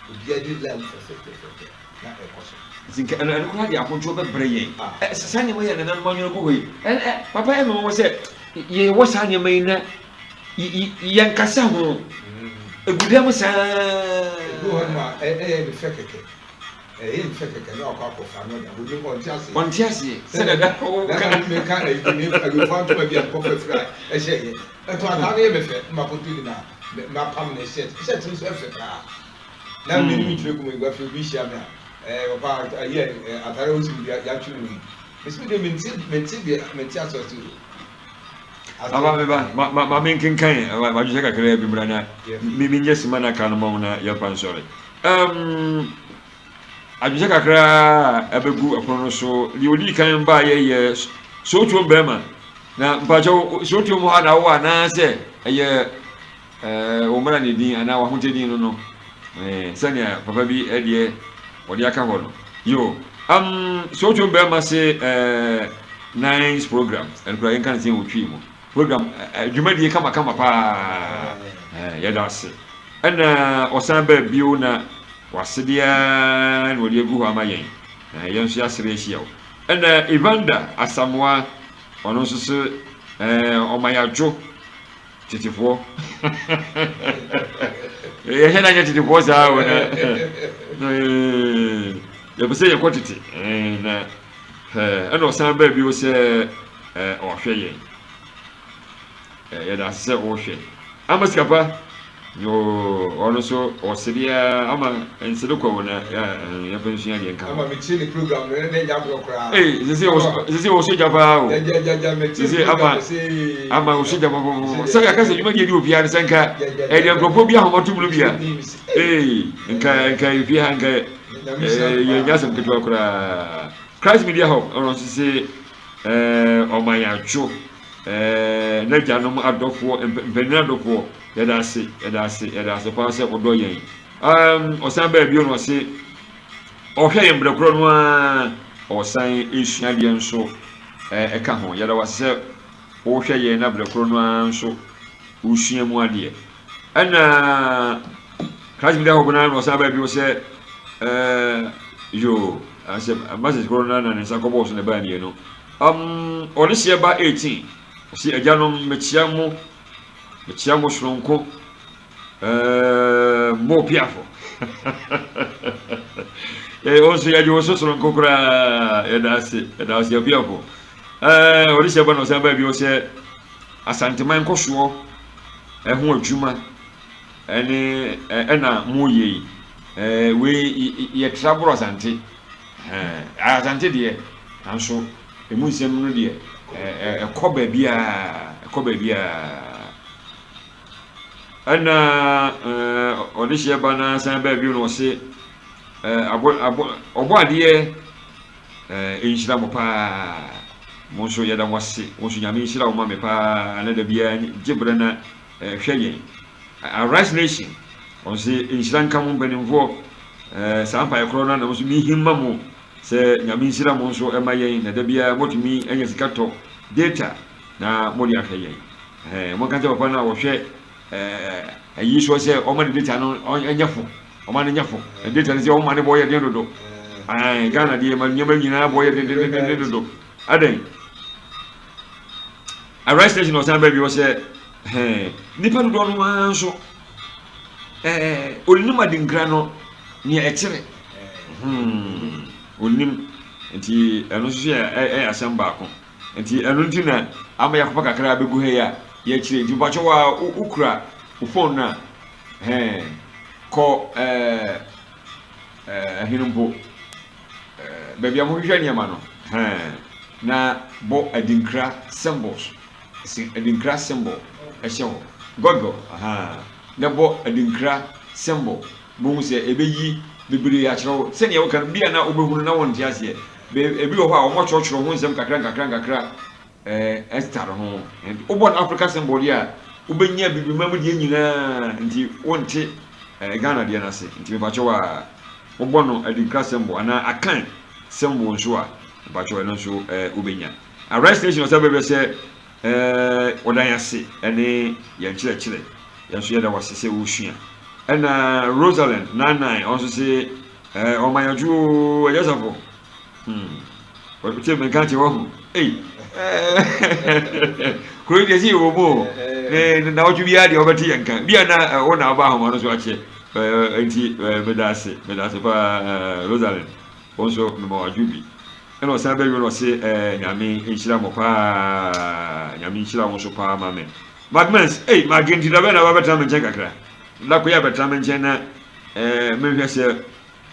Speaker 3: obiara di line fɛfɛɛfɛfɛ na ɛkɔ so.
Speaker 2: Nti nka ɛno ɛno koraa de ahodwoɔ bɛbrɛ yɛn. Ɛ saa nneɛma yi a nananom anwene agu hɔ yi, ɛ ɛ papa ɛmɛ wɔn sɛ yɛwɔ saa nneɛma yi na yɛnkasa ho. Egu dɛm saa.
Speaker 3: Ebi wɔ hɔ nom a ɛyɛ ne fɛ kɛkɛ. Ɛyɛ ne fɛ kɛkɛ na wakɔ akɔfa no da. Onim ɔnte aseɛ.
Speaker 2: Ɔnte aseɛ. Sɛdeɛ da
Speaker 3: wo ka. Na meka ɛyi ne awiefoɔ ntoma bi a mekɔfa firi a ɛhyɛ yɛ. Ɛtɔ ataa no yɛ me fɛ na makɔtɔ bi na mapam ne shirt. Shirt no nso ɛfɛ paa. Na me ne me twerɛ gu mu afei obi hyia me a ɛɛ papa ayi atare a wosi mu deɛ yɛatwe mu mu. Mesi me deɛ mente mente deɛ mente aseɛ ɔse o.
Speaker 2: Aba me ba, ma ma ma menkenkan wadwesɛ kakraa bi mmra na me menyɛ sima na aka no ma wo na yɛmfa nsɔre. Um, adwesɛ kakraa a ɛbɛgu ɛpono no so. Deɛ ɔdii kan baeɛ yɛ sootuom bɛrima. Na mpakyɛw sootuom hɔ a na wowɔ anaasɛ ɛyɛ Ɛɛ, wo mmara ne din anaa w'ahotɛ din no no, ɛɛ, sɛnea papa bi deɛ wɔde aka hɔ no. Yo, um, Sowutuom bɛrima se ɛɛ, nice program, ɛno koraa yɛnka no sɛ wɔ Twi mu. Program, ɛɛ, dwumadie kamakama paa, ɛɛ, yɛda ase. Ɛna ɔsan baa bio na wasedeɛ ara na wɔde agu hɔ ama yɛn. Ɛɛ, yɛn nso yɛasere ahyia wo. Ɛna Evander Asamoah, ɔno nso se, ɛɛ, ɔma yɛadwo. Tetefoɔ. Yɛhwɛ na nyɛ tetefoɔ saa o na yɛpɛ sɛ yɛkɔ tete na ɛna ɔsan baa bio sɛ ɔhwɛ yɛn. Yɛda ase sɛ ɔhwɛ. Ama sikapa yoo ɔno nso ɔsere ara ama nsere kɔ wo na yɛmfa nsua deɛ nka ho.
Speaker 3: Ama metie ne program no na ɛnyɛ agorɔ koraa.
Speaker 2: Ee sese sese wɔ so gya paa o. Sese ama ama wɔ so gya pɔpɔpɔpɔ sɛ yɛka sɛ dwumadie di obiara no sɛ nka ɛdeɛ nkurɔfoɔ bi ahoma tom no bi a ee nka nka efie ha nka yɛnyɛ asɛm ketewa koraa. Christ Media Hub ɔno nso se ɛɛ ɔma yɛadwo ɛɛ n'agyanom adɔfoɔ mpanyin adɔfoɔ. Yɛda ase, yɛda ase, yɛda ase paa sɛ wodɔ yɛn. Um, ɔsan baa bio na ɔse ɔhwɛ yɛn berɛ korɔ no ara ɔsan resua adeɛ nso ɛka ho. Yɛda wase sɛ wohwɛ yɛn na berɛ korɔ no ara nso wosua mu adeɛ. Ɛna Christ Media Hub no ara na ɔsan baa bio sɛ ɛɛ yoo asɛ message korɔ no ara na ne nsa kɔbɔɔ so na ɛbaa mmienu. Um, ɔde seɛ ba 18 ɔse agyanom mekyia mo Mekyia mo soronko ɛɛ mo piafo. Ee wo nso yɛgye wo so soronko koraa yɛda ase yɛda ase apiafo. Ɛɛ ɔde hyɛ ba na ɔsan baa bio sɛ Asanteman nkɔsoɔ ɛho adwuma ɛne ɛna mo yɛ yi ɛɛ wei yɛtra boro Asante. Ɛhɛn, Asante deɛ, nanso emu nsɛm no deɛ, ɛkɔ baabiara, ɛkɔ baabiara. Ɛna ɔde hyɛ ba na san baa bio na ɔse, abɔ, abɔ, ɔbɔ adeɛ nhyira mo paa. Mo nso yɛda mo ase. Mo nso Nyame nhyira wo ma me paa na da biara gye berɛ na hwɛ yɛn. Arise Nation, wɔn se nhyira nka mo mpanimfoɔ. Saa mpaeɛ korɔ no na nso mehim ma mo sɛ Nyame nhyira mo nso ɛma yɛn na da biara motumi anya sika tɔ data na mode ahwɛ yɛn. Monka nkyerɛ papa no a wɔhwɛ ayi soɔ sɛ ɔma ne data no nyɛ fo, ɔma no nyɛ fo. Na data no sɛ ɔma ne bɔ yɛ den dodo. Ghana deɛ ma nneɛma nyinaa bɔ yɛ dendendenden dodo. Adɛn? Arise Nation ɔsan baabi wɔ sɛ nnipa dodoɔ no ara nso ɔnnim adinkra no nea ɛkyerɛ. Ɔnnim. Nti ɛno nso yɛ ɛyɛ asɛm baako. Nti ɛno nti na ama yɛakɔfa kakra abɛgu ha yi a yɛkyerɛ. Nti mpakyɛ wo a wokura wo phone no a hɛn kɔ ɛɛ ɛhene mpo baabi a mohwehwɛ nneɛma no hɛn na bɔ adinkra symbols adinkra symbol ɛhyɛ hɔ Google ahaa na bɔ adinkra symbol bohu sɛ ɛbɛyi bebree akyerɛ wo sɛnea woka no bi a na wobɛhunu na wonte aseɛ ebi wɔ hɔ a wɔakyerɛkyerɛ ho nsɛm kakra nkakra nkakra ɛtare ho wobɔ no Africa symbol deɛ a wobɛnya bibima mu deɛ nyinaa nti wonte Ghana deɛ no ase nti mepakyɛw a wobɔ no adinkra symbol anaa Akan symbol nso a mepakyɛw ɛno nso wobɛnya Arise Nation ɔsɛ bɛbɛ sɛ wɔda yɛn ase ne yɛn nkyerɛkyerɛ. Yɛn nso yɛda wo ase sɛ wosua. Ɛna Rosalind Nanan ɔno nso se ɔma yɛn dwo oo Agya Safo. Hmm. Ɔte me nka kyerɛ wahu. Ei. Kuro yi deɛ sɛ yɛwɔ mu o. Ne na ɔtwe biara deɛ ɔbɛte yɛn nka. Bia na wo na ɔba ahoma no so akyɛ. Nti meda ase. Meda ase paa Rosalind. Wo nso mema wadwo bi. Ɛna ɔsan bɛwie no ɔse ɛɛ Nyame nhyira mo paa Nyame nhyira wo nso paa ma me Magmens ei Mage nti dabɛn na wabɛtena me nkyɛn kakra da ko yɛ abɛtena me nkyɛn na ɛɛ menhwɛ sɛ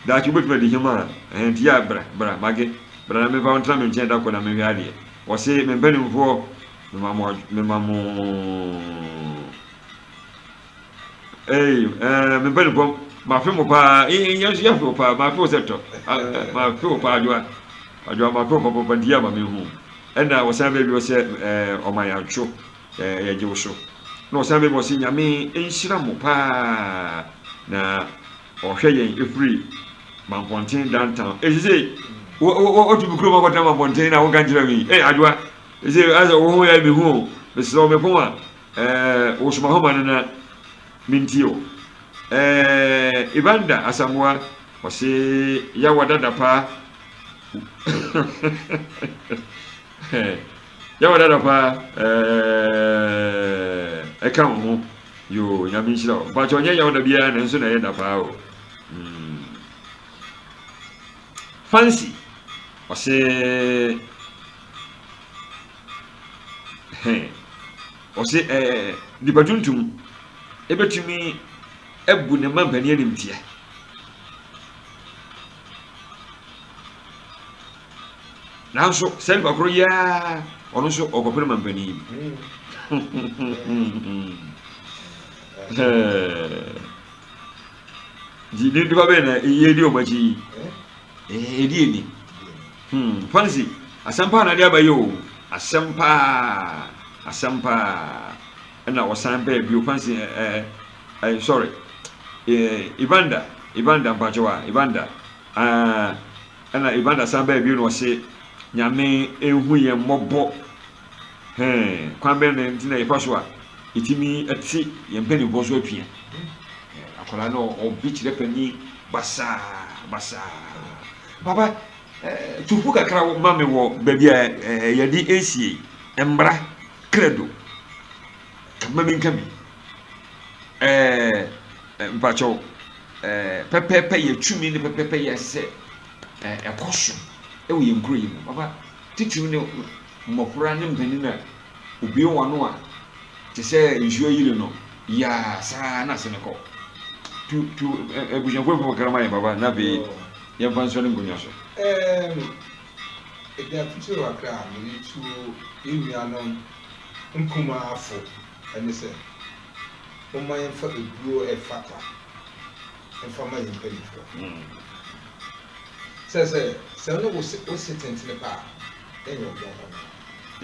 Speaker 2: daakye wobɛtumi adi hema a ɛhɛn nti yɛ a bra bra Mage bra na memfa wo ntena me nkyɛn da ko na menhwɛ adeɛ ɔse me mpanimfoɔ mema mo mema mo Ei, eh, me mpanimfoɔ, mafe mo paa, yɛn nso yɛafe wo paa, mafe wo sɛ tɔ, mafe wo paa adwoa, adwoa mafe wo papapa nti yɛ ama mehu. Ɛna wɔsan baabi wɔ sɛ ɔma yɛatwo, yɛgye wo so. Na wɔsan baabi wɔ sɛ Nyame nhyira mo paa, na ɔhwɛ yɛn ɛfiri Mampɔnten downtown. Ɛsi sɛ, wotu me kurom akɔtena Mampɔnten na woka nkyerɛ me, ei adwoa, ɛsɛ asɛ wo ho yɛ mehu o, mesrɛ wo mepɔn a, Eh, wo soma homa no na mentie o. Eh, Evander Asamoah, ɔse yawa dada paa. Yawa dada paa, eh, ɛka wo ho. Yo, nyame nhyira wo. Mpakyɛ ɔnyɛ yaw da biara na nso na ɛyɛ da paa o. Mm. Fancy, ɔse Hɛn. Ɔse ɛɛ nipa tuntum ebetumi abu ne mma mpanin animtia. Nanso saa nipa koro yi ara ɔno nso ɔkɔpere ma mpanin bi. Nti nipa bɛyɛ na yɛdi wɔn akyi yi. Ɛdi ani. Hmm, fancy. Asɛm paa na ade aba yi o. Asɛm paa. Asɛm paa. Ɛna ɔsan bɛɛ bio fancy eh eh sorry. Eh, Evander, Evander mpakyɛw a, Evander. Ah, ɛna Evander san bɛɛ bio na ɔse Nyame enhu yɛn mmɔbɔ. Hɛn, kwan bɛn na nti na yɛfa so a yɛtumi te yɛn mpanimfoɔ so atua. Akwadaa no ɔbi kyerɛ panin basaa basaa. Papa, tufu kakra ma me wɔ baabi a yɛde esie mmara credo. Kama mi nka bi. Ɛɛ mpakyɛw ɛɛ pɛpɛɛpɛ yɛ tumi ne pɛpɛɛpɛ yɛ sɛ ɛkɔ so ɛwɔ yɛn kuro yi mu. Papa, titiriw ne mmɔfra ne mpanyin a obue wɔn ano a te sɛ nsuo ayiri no yaa saa na ase no kɔ. Tu tu abusuafoɔ fam kakra ma yɛn papa na afei yɛmfa nsɔ ne nkonnwa so.
Speaker 3: Ɛɛm, ɛdi afotuo kakra a mede tu yɛn nuanom nkumaa fo ne sɛ, momma yɛmfa aduro a ɛfata mfa ma yɛn mpanimfoɔ. Sɛ sɛ sɛ wo ne wo se wo se tentene pa a, ɛnyɛ wo bɔn no.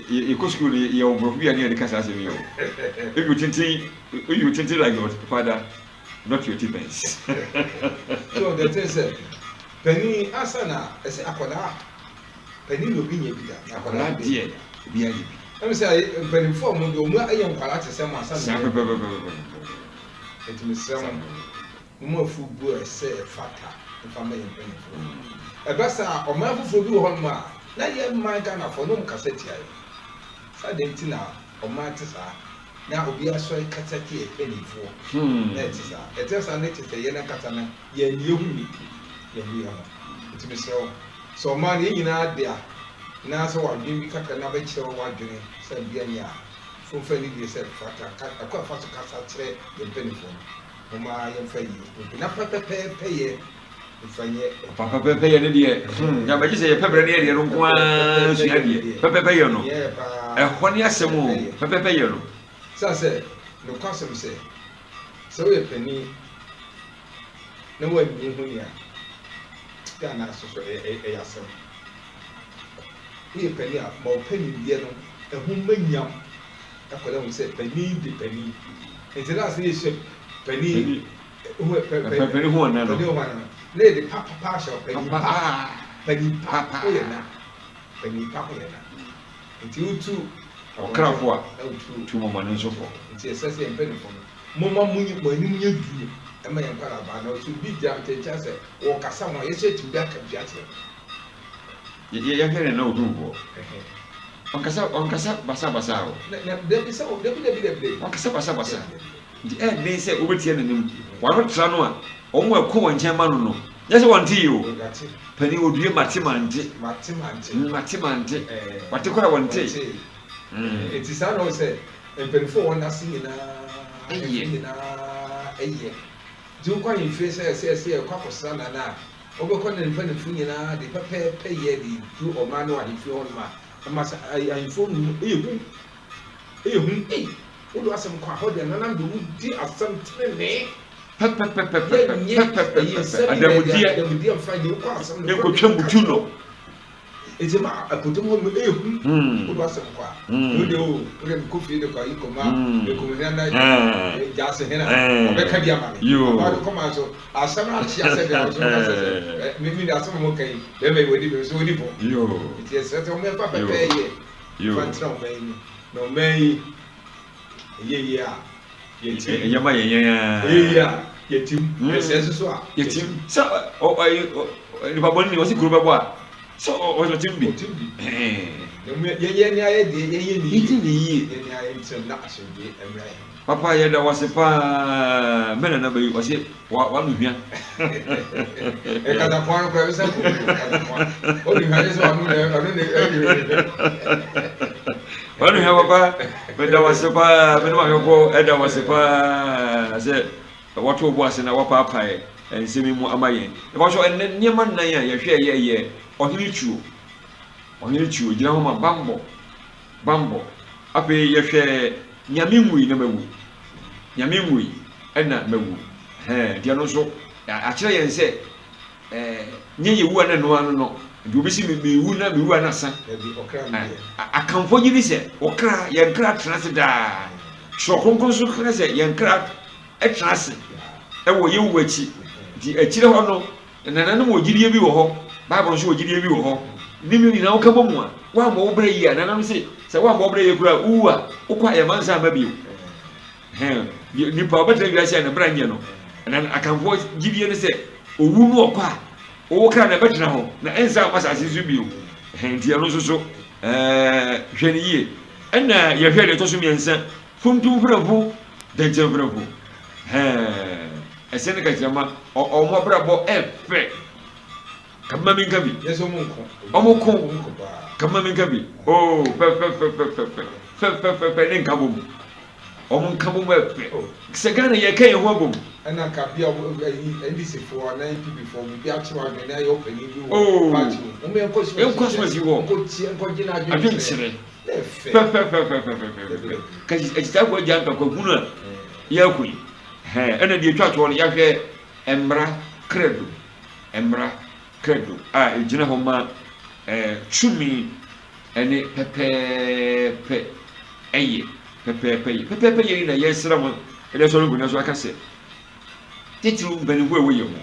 Speaker 2: Yɛkɔ sukuu no yɛwɔ borɔfo bi a ne yɛde ka saa asɛm yi o. If you tenten, if you tenten like your father, not your defense.
Speaker 3: So the thing sɛ panin ansa na ɛsɛ akwadaa panin na obi nyɛ bi da na akwadaa
Speaker 2: deɛ obi ayɛ bi.
Speaker 3: Ɛmu sɛ mpanimfoɔ a wɔn deɛ wɔn ayɛ nkwadaa te sɛ mo ansa na.
Speaker 2: Saa pɛpɛpɛpɛpɛ.
Speaker 3: Nti mesrɛ mo mo mo afu bu a ɛsɛ ɛfata mfa ma yɛn mpanimfoɔ. Ɛba saa ɔman foforɔ bi wɔ hɔnom a na yɛn man Ghanafoɔ na wɔn kasa tia yɛn. Saa deɛ nti na ɔman te saa. Na obi asɔre kasa tia yɛn mpanimfoɔ na ɛte saa. Ɛte saa no kyerɛ sɛ yɛn ankasa no yɛn yɛn ho nni, yɛn ho yɛn ho. Nti mesrɛ wo, sɛ ɔman no yɛn nyinaa dea na sɛ w'adwene bi kakra na bɛkyerɛ w'adwene sɛ bia nyɛ a, fomfa anidie sɛ fata ka ɛkwan a ɛfa so kasa kyerɛ yɛn mpanimfoɔ no, momma yɛmfa yie mpe na pɛpɛpɛpɛyɛ mfa nyɛ adwuma.
Speaker 2: Papa pɛpɛpɛyɛ no deɛ, hmm, na bɛgye sɛ yɛpɛ berɛ ne yɛdeɛ no nko ara sua deɛ. Pɛpɛpɛyɛ no, ɛhɔ ne asɛm o, pɛpɛpɛyɛ no.
Speaker 3: Sane sɛ, nokwasɛm sɛ, sɛ woyɛ panin na woanni wo ho ni a, Ghana so so ɛyɛ asɛm. Woyɛ panin a, ma wo panindeɛ no ɛho mma nyam. Akwadaa hu sɛ panin de panin. Nti na asɛ yɛhyɛ panin
Speaker 2: Panin ho ɔna no.
Speaker 3: Panin ho ɔna no. Na yɛde pa papa ahyɛ wo panin pa. Panin pa ho yɛ na. Panin pa ho yɛ na. Nti wotu
Speaker 2: ɔkrafo a tu mɔmɔne nso fo.
Speaker 3: Nti ɛsɛ sɛ yɛn mpanyinfo no momma mo mo anim nyɛ duru ɛma yɛn nkwadaa ba na ɔsɛ obi gyina nkyɛnkyɛn sɛ wɔkasa ho a yɛsɛ yɛtumi de aka bi akyerɛ
Speaker 2: no. Yɛhwɛ ne na otumfoɔ. Ɔnkasa ɔnkasa basabasa o.
Speaker 3: Na dabi sɛ dabi dabi dabi dabi.
Speaker 2: Ɔnkasa basabasa. Nti ɛyɛ den sɛ wobɛtia n'anim. W'ano tra no a, wɔn a ɛkɔ wɔn nkyɛn ma no no, nyɛ sɛ wɔnte yie o. Panin odue mate mante.
Speaker 3: Mate mante.
Speaker 2: Mate mante. Wate koraa wɔnte.
Speaker 3: Nti saa na ɔwɔ sɛ mpanimfoɔ wɔn ase nyinaa ɛyɛ nyinaa ɛyɛ. Nti wokɔ ahemfie sɛ ɛsɛ ɛsɛ ɛkɔ akɔsra nana a, wobɛkɔ ne mpanimfoɔ nyinaa de pɛpɛɛpɛ yɛ de du ɔman no ahemfie hɔ nom a, ɛma sɛ ahemfie hɔ nom ɛyɛ hu. Ɛyɛ hu ei, wode w'asɛm kɔ a, hɔ deɛ nananom deɛ wɔdi asɛm tenenee.
Speaker 2: Pɛpɛpɛpɛpɛ,
Speaker 3: Yɛnyɛ ɛyi nsɛm
Speaker 2: pɛpɛpɛpɛ,
Speaker 3: yi na yɛde
Speaker 2: adamudeɛ,
Speaker 3: adamudeɛ mfa nyɛ, wokɔ asɛm no korɛ
Speaker 2: nkotwa
Speaker 3: deɛ ka
Speaker 2: mutu
Speaker 3: kyerɛ
Speaker 2: no.
Speaker 3: wo. Nti ma akotom hɔ nom ɛyɛ hu, wode w'asɛm kɔ a, na wodeɛ o, wodeɛ mekɔ fie de kɔ ayi kɔma mekum hena na gyaase hena, ɔbɛka bi ama me. Ampa wode kɔma nso, asɛm no akyea sɛ deɛ wo nso woka sɛ sɛ, me me asɛm a moka yi, bɛrima yi wadi bem, so ɔdi fɔ. Nti yɛsrɛ sɛ wɔmfa pɛpɛɛyɛ. Fa ntena ɔman yi mu, na ɔman yi ɛyɛ yie a, yɛtim.
Speaker 2: Ɛyɛ ma yɛn yɛn ara.
Speaker 3: Ɛyɛ yie a, yɛtim. Ɛsɛe nso so a,
Speaker 2: yɛtim. Sɛ ɔ nipa bɔne ni ɔsi kuro bɛbɔ a, sɛ ɔtim bi.
Speaker 3: Ɔtim bi. Yɛn yɛn ni ayɛ deɛ yɛn yɛ ni yie.
Speaker 2: Yɛn ni yie.
Speaker 3: Yɛn ni ayɛ ntirim na asomdwe mmra yɛn.
Speaker 2: Papa yɛda wo ase paa me nana bɛyi ɔse wano hwa.
Speaker 3: Kasakoa no koraa bisa kɔ kasakoa. Ɔno hwa ne sɛ ɔno na ɔno na ɛyɛ.
Speaker 2: Wano hwa papa meda wo ase paa me ne mahwɛfoɔ ɛda wo ase paa sɛ wɔto wo bo ase na wɔpaapae nsɛm yi mu ama yɛn. Ɛbɛsɔ ɛnɛ nneɛma nnan a yɛhwɛ yɛ yɛ ɔhene tuo. Ɔhene tuo gyina hɔ ma bammɔ. Bammɔ. Afei yɛhwɛ Nyame nwui na mawu. Nyame nwui na mawu. Ɛhɛn, nti ɛno nso akyerɛ yɛn sɛ ɛɛ nyɛ yɛwu a na ɛno ano no. Nti obi si mewu na mewu a na asa. Akanfoɔ gye di sɛ ɔkra, yɛn kra tena ase daa. Twerɛ Kronkron nso ka sɛ yɛn kra tena ase ɛwɔ yɛn wu akyi. Nti akyire hɔ no, Nananom wɔ gyidie bi wɔ hɔ, Bible nso wɔ gyidie bi wɔ hɔ. Ne mmienu nyinaa woka bɔ mu a, woammɔ wo brɛ yie a, nananom se sɛ woammɔ wo brɛ yie koraa a, wowu a, wokɔ a yɛmma nsa mma bio. Hɛn, nipa a ɔbɛtena wiase a ne bra nyɛ no, na Akanfoɔ gyidie ne sɛ owu no ɔkɔ a, wo kra na ɛbɛtena hɔ, na ɛnsa mma asase so bio. Hɛn, nti ɛno nso so, ɛɛ, hwɛ no yie. Ɛna yɛhwɛ deɛ ɛtɔ so mmiɛnsa, Funtumfrɛfo, dɛnkyɛmfrɛfo, hɛɛ, ɛsɛ ne kakyirama, ɔ, ɔmo abrabɔ ɛfɛ. Kama mi nka bi.
Speaker 3: Yɛsɛ ɔmo nko.
Speaker 2: Ɔmo ko.
Speaker 3: Ɔmo nko paa.
Speaker 2: Kama mi nka bi. Oo, fɛfɛfɛfɛfɛ, fɛfɛfɛfɛ ne nka bom. Wɔn nka bom ɛpɛ. Sɛ Ghana yɛ ka yɛn ho abom.
Speaker 3: Ɛna nka bia ɛyi NDC foɔ anaa NPP foɔ biribi akyere wɔn adwene na ɛyɛ ɔpanin bi wɔ party mu. Wɔn yɛn kɔ
Speaker 2: Yɛn kɔ asomasi hɔ.
Speaker 3: Nkɔ tie nkɔ gye n'adwene
Speaker 2: kyerɛ.
Speaker 3: Na ɛfɛ.
Speaker 2: Pɛpɛpɛpɛpɛpɛpɛ. Kasi akyitaafoɔ agya ntɔkwa hunu a yɛrekɔ yi. Ɛhɛn ɛna deɛ etwa toɔ no yɛahwɛ mmara credo mmara credo a egyina hɔ ma ɛɛ tumi ɛne pɛpɛɛpɛ ɛyɛ pɛpɛɛpɛ yɛ pɛpɛɛpɛ yɛ yi na yɛsrɛ mo ɛde sɔrɔ nkonnwa so aka sɛ titiriw mpanimfoɔ a ɛwɔ yɛn mu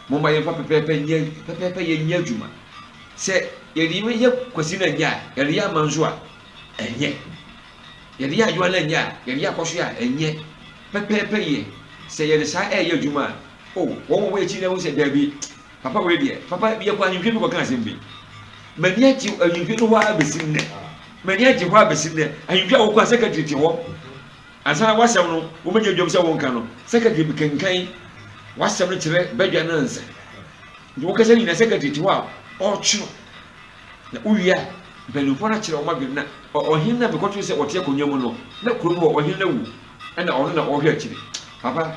Speaker 2: momma yɛmfa pɛpɛɛpɛ nyɛ pɛpɛɛpɛ yɛ nyɛ adwuma sɛ yɛde yɛ kwasi na nyɛ a yɛde yɛ ama nso a ɛnyɛ yɛde yɛ adwoa na nyɛ a yɛde yɛ akɔso a ɛnyɛ pɛpɛɛpɛ yɛ sɛ yɛde saa ɛyɛ adwuma a o wɔn a wɔyɛ akyi na ɛho sɛ daabi Papa wei deɛ, papa yɛkɔ ahemfie bi kɔka asɛm bi. M'ani agye ahemfie no hɔ ara bɛsi nnɛ. M'ani agye hɔ ara bɛsi nnɛ. Ahemfie a wokɔ a secretary te hɔ. Ansa na w'asɛm no wɔbɛgye dwam sɛ wonka no, secretary bi kenkan w'asɛm no kyerɛ badwa no ansa. Nti wokasa nyina secretary te hɔ a ɔretwerɛ. Na wowie a mpanimfoɔ no akyerɛ wɔn adwene na ɔhene no a mekɔtoo sɛ ɔte akonnwa mu no, na kurom hɔ ɔhene no awu ɛna ɔno na ɔrehwɛ akyire. Papa,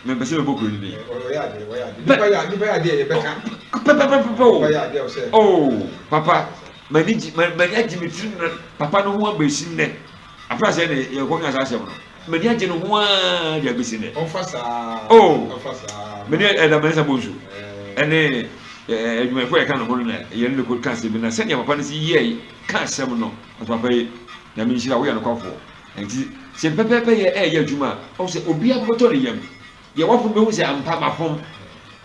Speaker 2: mepɛ sɛ mebɔ kuro no din pɛpɛpɛpɛ o oh papa m'ani gye m'ani agye me tirim na papa no ho abɛsi nnɛ afra sɛ ne yɛkɔ ka saa asɛm no m'ani agye no ho ara de abɛsi nnɛ oh mene ɛda mɛnsa bɔ nsu ɛne adwumayɛfoɔ yɛka ne ho no na yɛne ne kɔ ka asɛm bi na sɛdeɛ papa no si yɛɛ ka asɛm no papa yi nyame nhyira woyɛ nokwafoɔ Enti sɛ pɛpɛɛpɛ yɛ reyɛ adwuma a, ɔhu sɛ obiara bɛtɔ ne yam. Deɛ wafom bɛhu sɛ ampa mafom.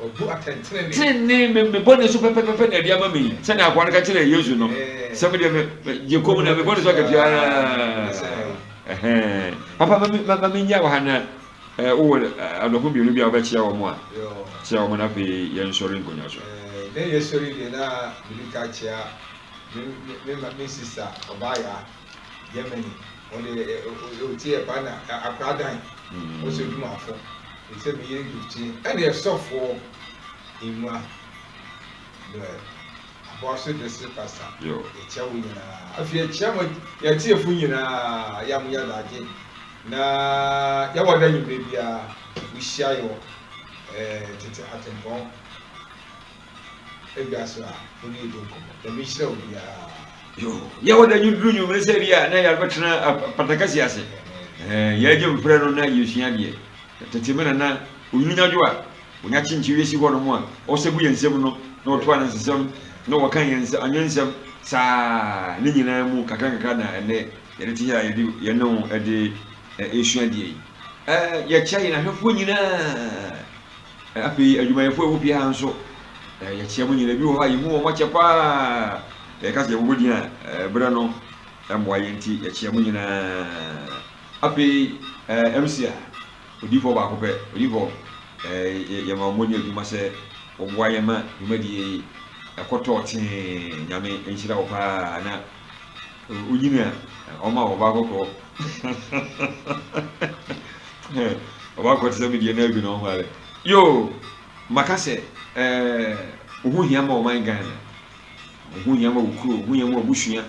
Speaker 3: Ɔbu atɛntenenee.
Speaker 2: Tenenee, me, me bɔne so pɛpɛpɛpɛ na ɛde ama me yi. Sɛnea akoa no ka kyerɛɛ Yesu no, sɛ me deɛ me, me gye kɔm na me bɔne so akatua. Ɛhɛn. Papa, ma me, ma, ma mennya wɔ ha na eh, wowɔ adɔfo mmienu bi a wobɛkyea wɔn a, kyea wɔn na afei yɛnsɔre nkonnwa so.
Speaker 3: Ne yɛsɔre deɛ na mede ka kyea me, me, me, me sista ɔbaa Germany wɔde ɔti yɛ ba na akora dan wɔsɛ dwumafo ɛsɛ me yere gifti ɛne ɛsɔfoɔ nnwa Noel aboa so district pastor yɛkyia wo nyinaa afei yɛkyia mo yɛtiefo nyinaa yɛ a mo nya daagye na yɛwɔ da nwummerɛ biara wohyia yɛ wɔ tete atempɔn Edwa so a, wo ne yɛ di nkɔmmɔ. Nyame nhyira obiara.
Speaker 2: Yoo, yɛwɔ da duru nwummere sɛ bi a na yɛabɛtena patakasi ase. Yɛagye mfrɛ no na yɛsua adeɛ. Tete me nana onyini nyadwo a onya kyenkye wiesi hɔ nom a ɔsɛ gu yɛn nsam no na ɔto anansesɛm na wɔka yɛn anwensɛm saa ne nyinaa mu kakra nkakra na ɛnɛ yɛde te ha a yɛde yɛne wo de ɛsua adeɛ yi. Yɛkyia yɛn ahwɛfoɔ nyinaa. Afei adwumayɛfo a ɛwɔ fie ha nso, yɛkyia mo nyinaa. Ebi wɔ hɔ a yɛhu wɔn akyɛ paa. Yɛka sɛ yɛbobɔ din a, berɛ no mmoa yɛn nti yɛkyia mo nyinaa. Afei MC a, odiyifoɔ baako pɛ, odiyifoɔ, yɛma wɔn ni adwuma sɛ wɔboa yɛn ma dwumadie yi ɛkɔtɔɔ tee. Nyame nhyira wo paa na Onyini a, ɔma ɔbaa kɔkɔɔ. Ɔbaa kɔkɔɔ te sɛ me deɛ na awi na ɔnware. Yoo, maka sɛ ɛɛ wo ho hia ma ɔman Ghana. Wo ho hia ma wo kuro, wo ho hia ma w'abusua,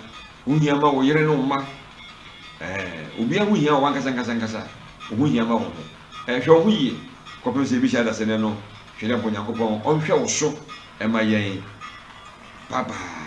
Speaker 2: wo ho hia ma wo yere ne wo mma. Ɛɛ obiara ho hia wɔ wankasa nkasa nkasa. Wo ho hia ma wo ho. Ɛɛ hwɛ wo ho yie kɔpem sɛ yɛbɛhyia adasɛnɛ no. Hwɛ dɛ mpo Nyankopɔn ɔnhwɛ wo so ɛma yɛn. Bye bye.